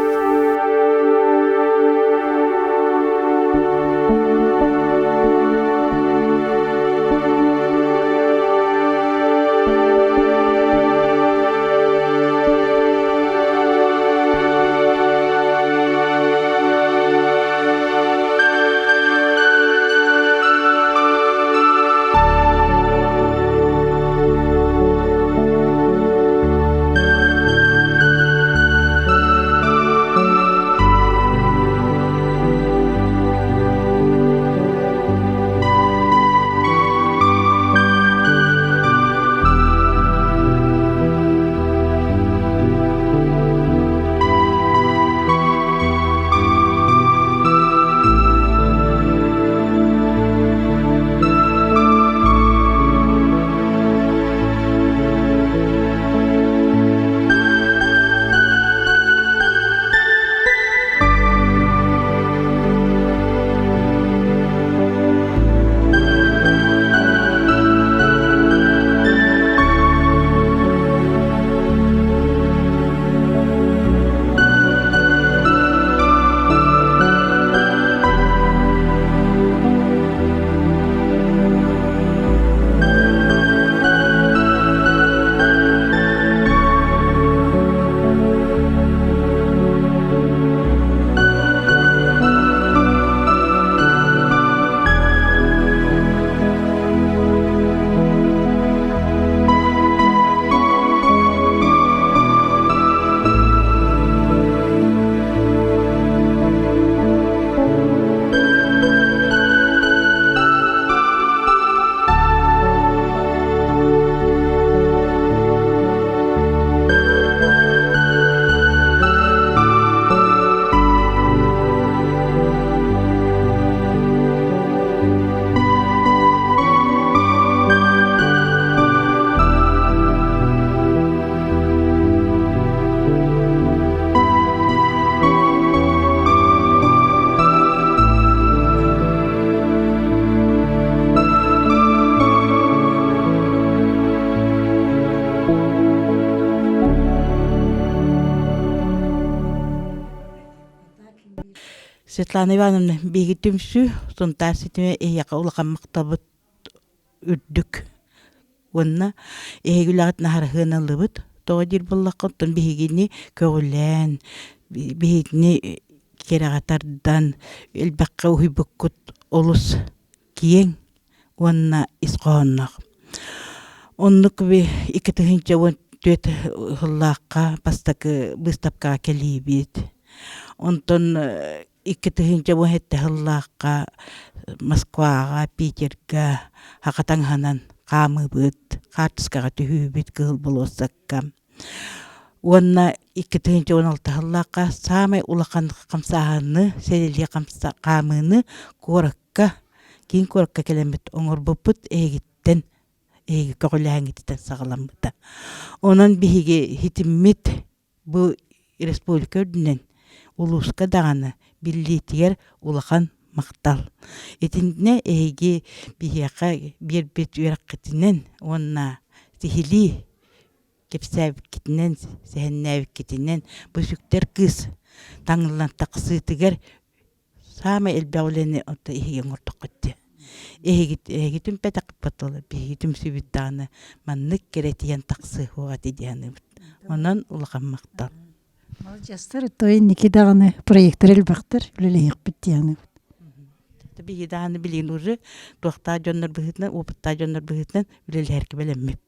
Светлана Ивановна, биһиги түмсүү Сунтаар ситимэ эһиэхэ улахан махталбыт үрдүк. Уонна эһиги үлэҕит наһарыһыаналлыбыт. Тоҕо диир буоллахха, оттон биһигини көҕүлээн, биһигини кэрэҕэ тардан, элбэххэ уһуйбуккут олус киэҥ. уонна ис хоһоонноох. Оннук 2014 сыллаахха бастакы быыстапкаҕа кэлиибит. Онтон 2017 сыллаахха Москваҕа, Питергэ саха таҥаһынан хаамыыбыт, хаартыскаҕа түһүүбүт Кыһыл болуоссакка. Уонна 2016 сыллаахха саамай улахан хамсааһыны, сэлэлии хаамыыны куоракка, киин куоракка кэлэммит оҥорбуппут эһигиттэн эһиги көҕүлээһиҥҥититтэн саҕаламмыта. Онон биһиги ситиммит бу республика үрдүнэн улууска даҕаны биллиитигэр улахан махтал. Итиннэ эһиги биһиэхэ биэрбит үөрэххитинэн уонна сиһилии кэпсээбиккитинэн, сэһэннээбиккитинэн бу сүктэр кыыс таҥыллан тахсыытыгар Саамай элбэх үлэни онто иһиги оҥордоххут дии. Эһиги эһиги түмпэтэхпит буолла, биһиги түмсүүбүт даҕаны маннык кэрэтийэн тахсыа суоҕа этэ дии саныыбыт. Онон улахан махтал. Маладьыастар, то инники даҕаны проектар элбэхтэр, үлэлэһиэхпит дии саныыбыт. Биһиги даҕаны билигин уже туохтаах дьоннор быһыытынан, опыттаах дьоннор быһыытынан үлэлэһэргэ бэлэммит.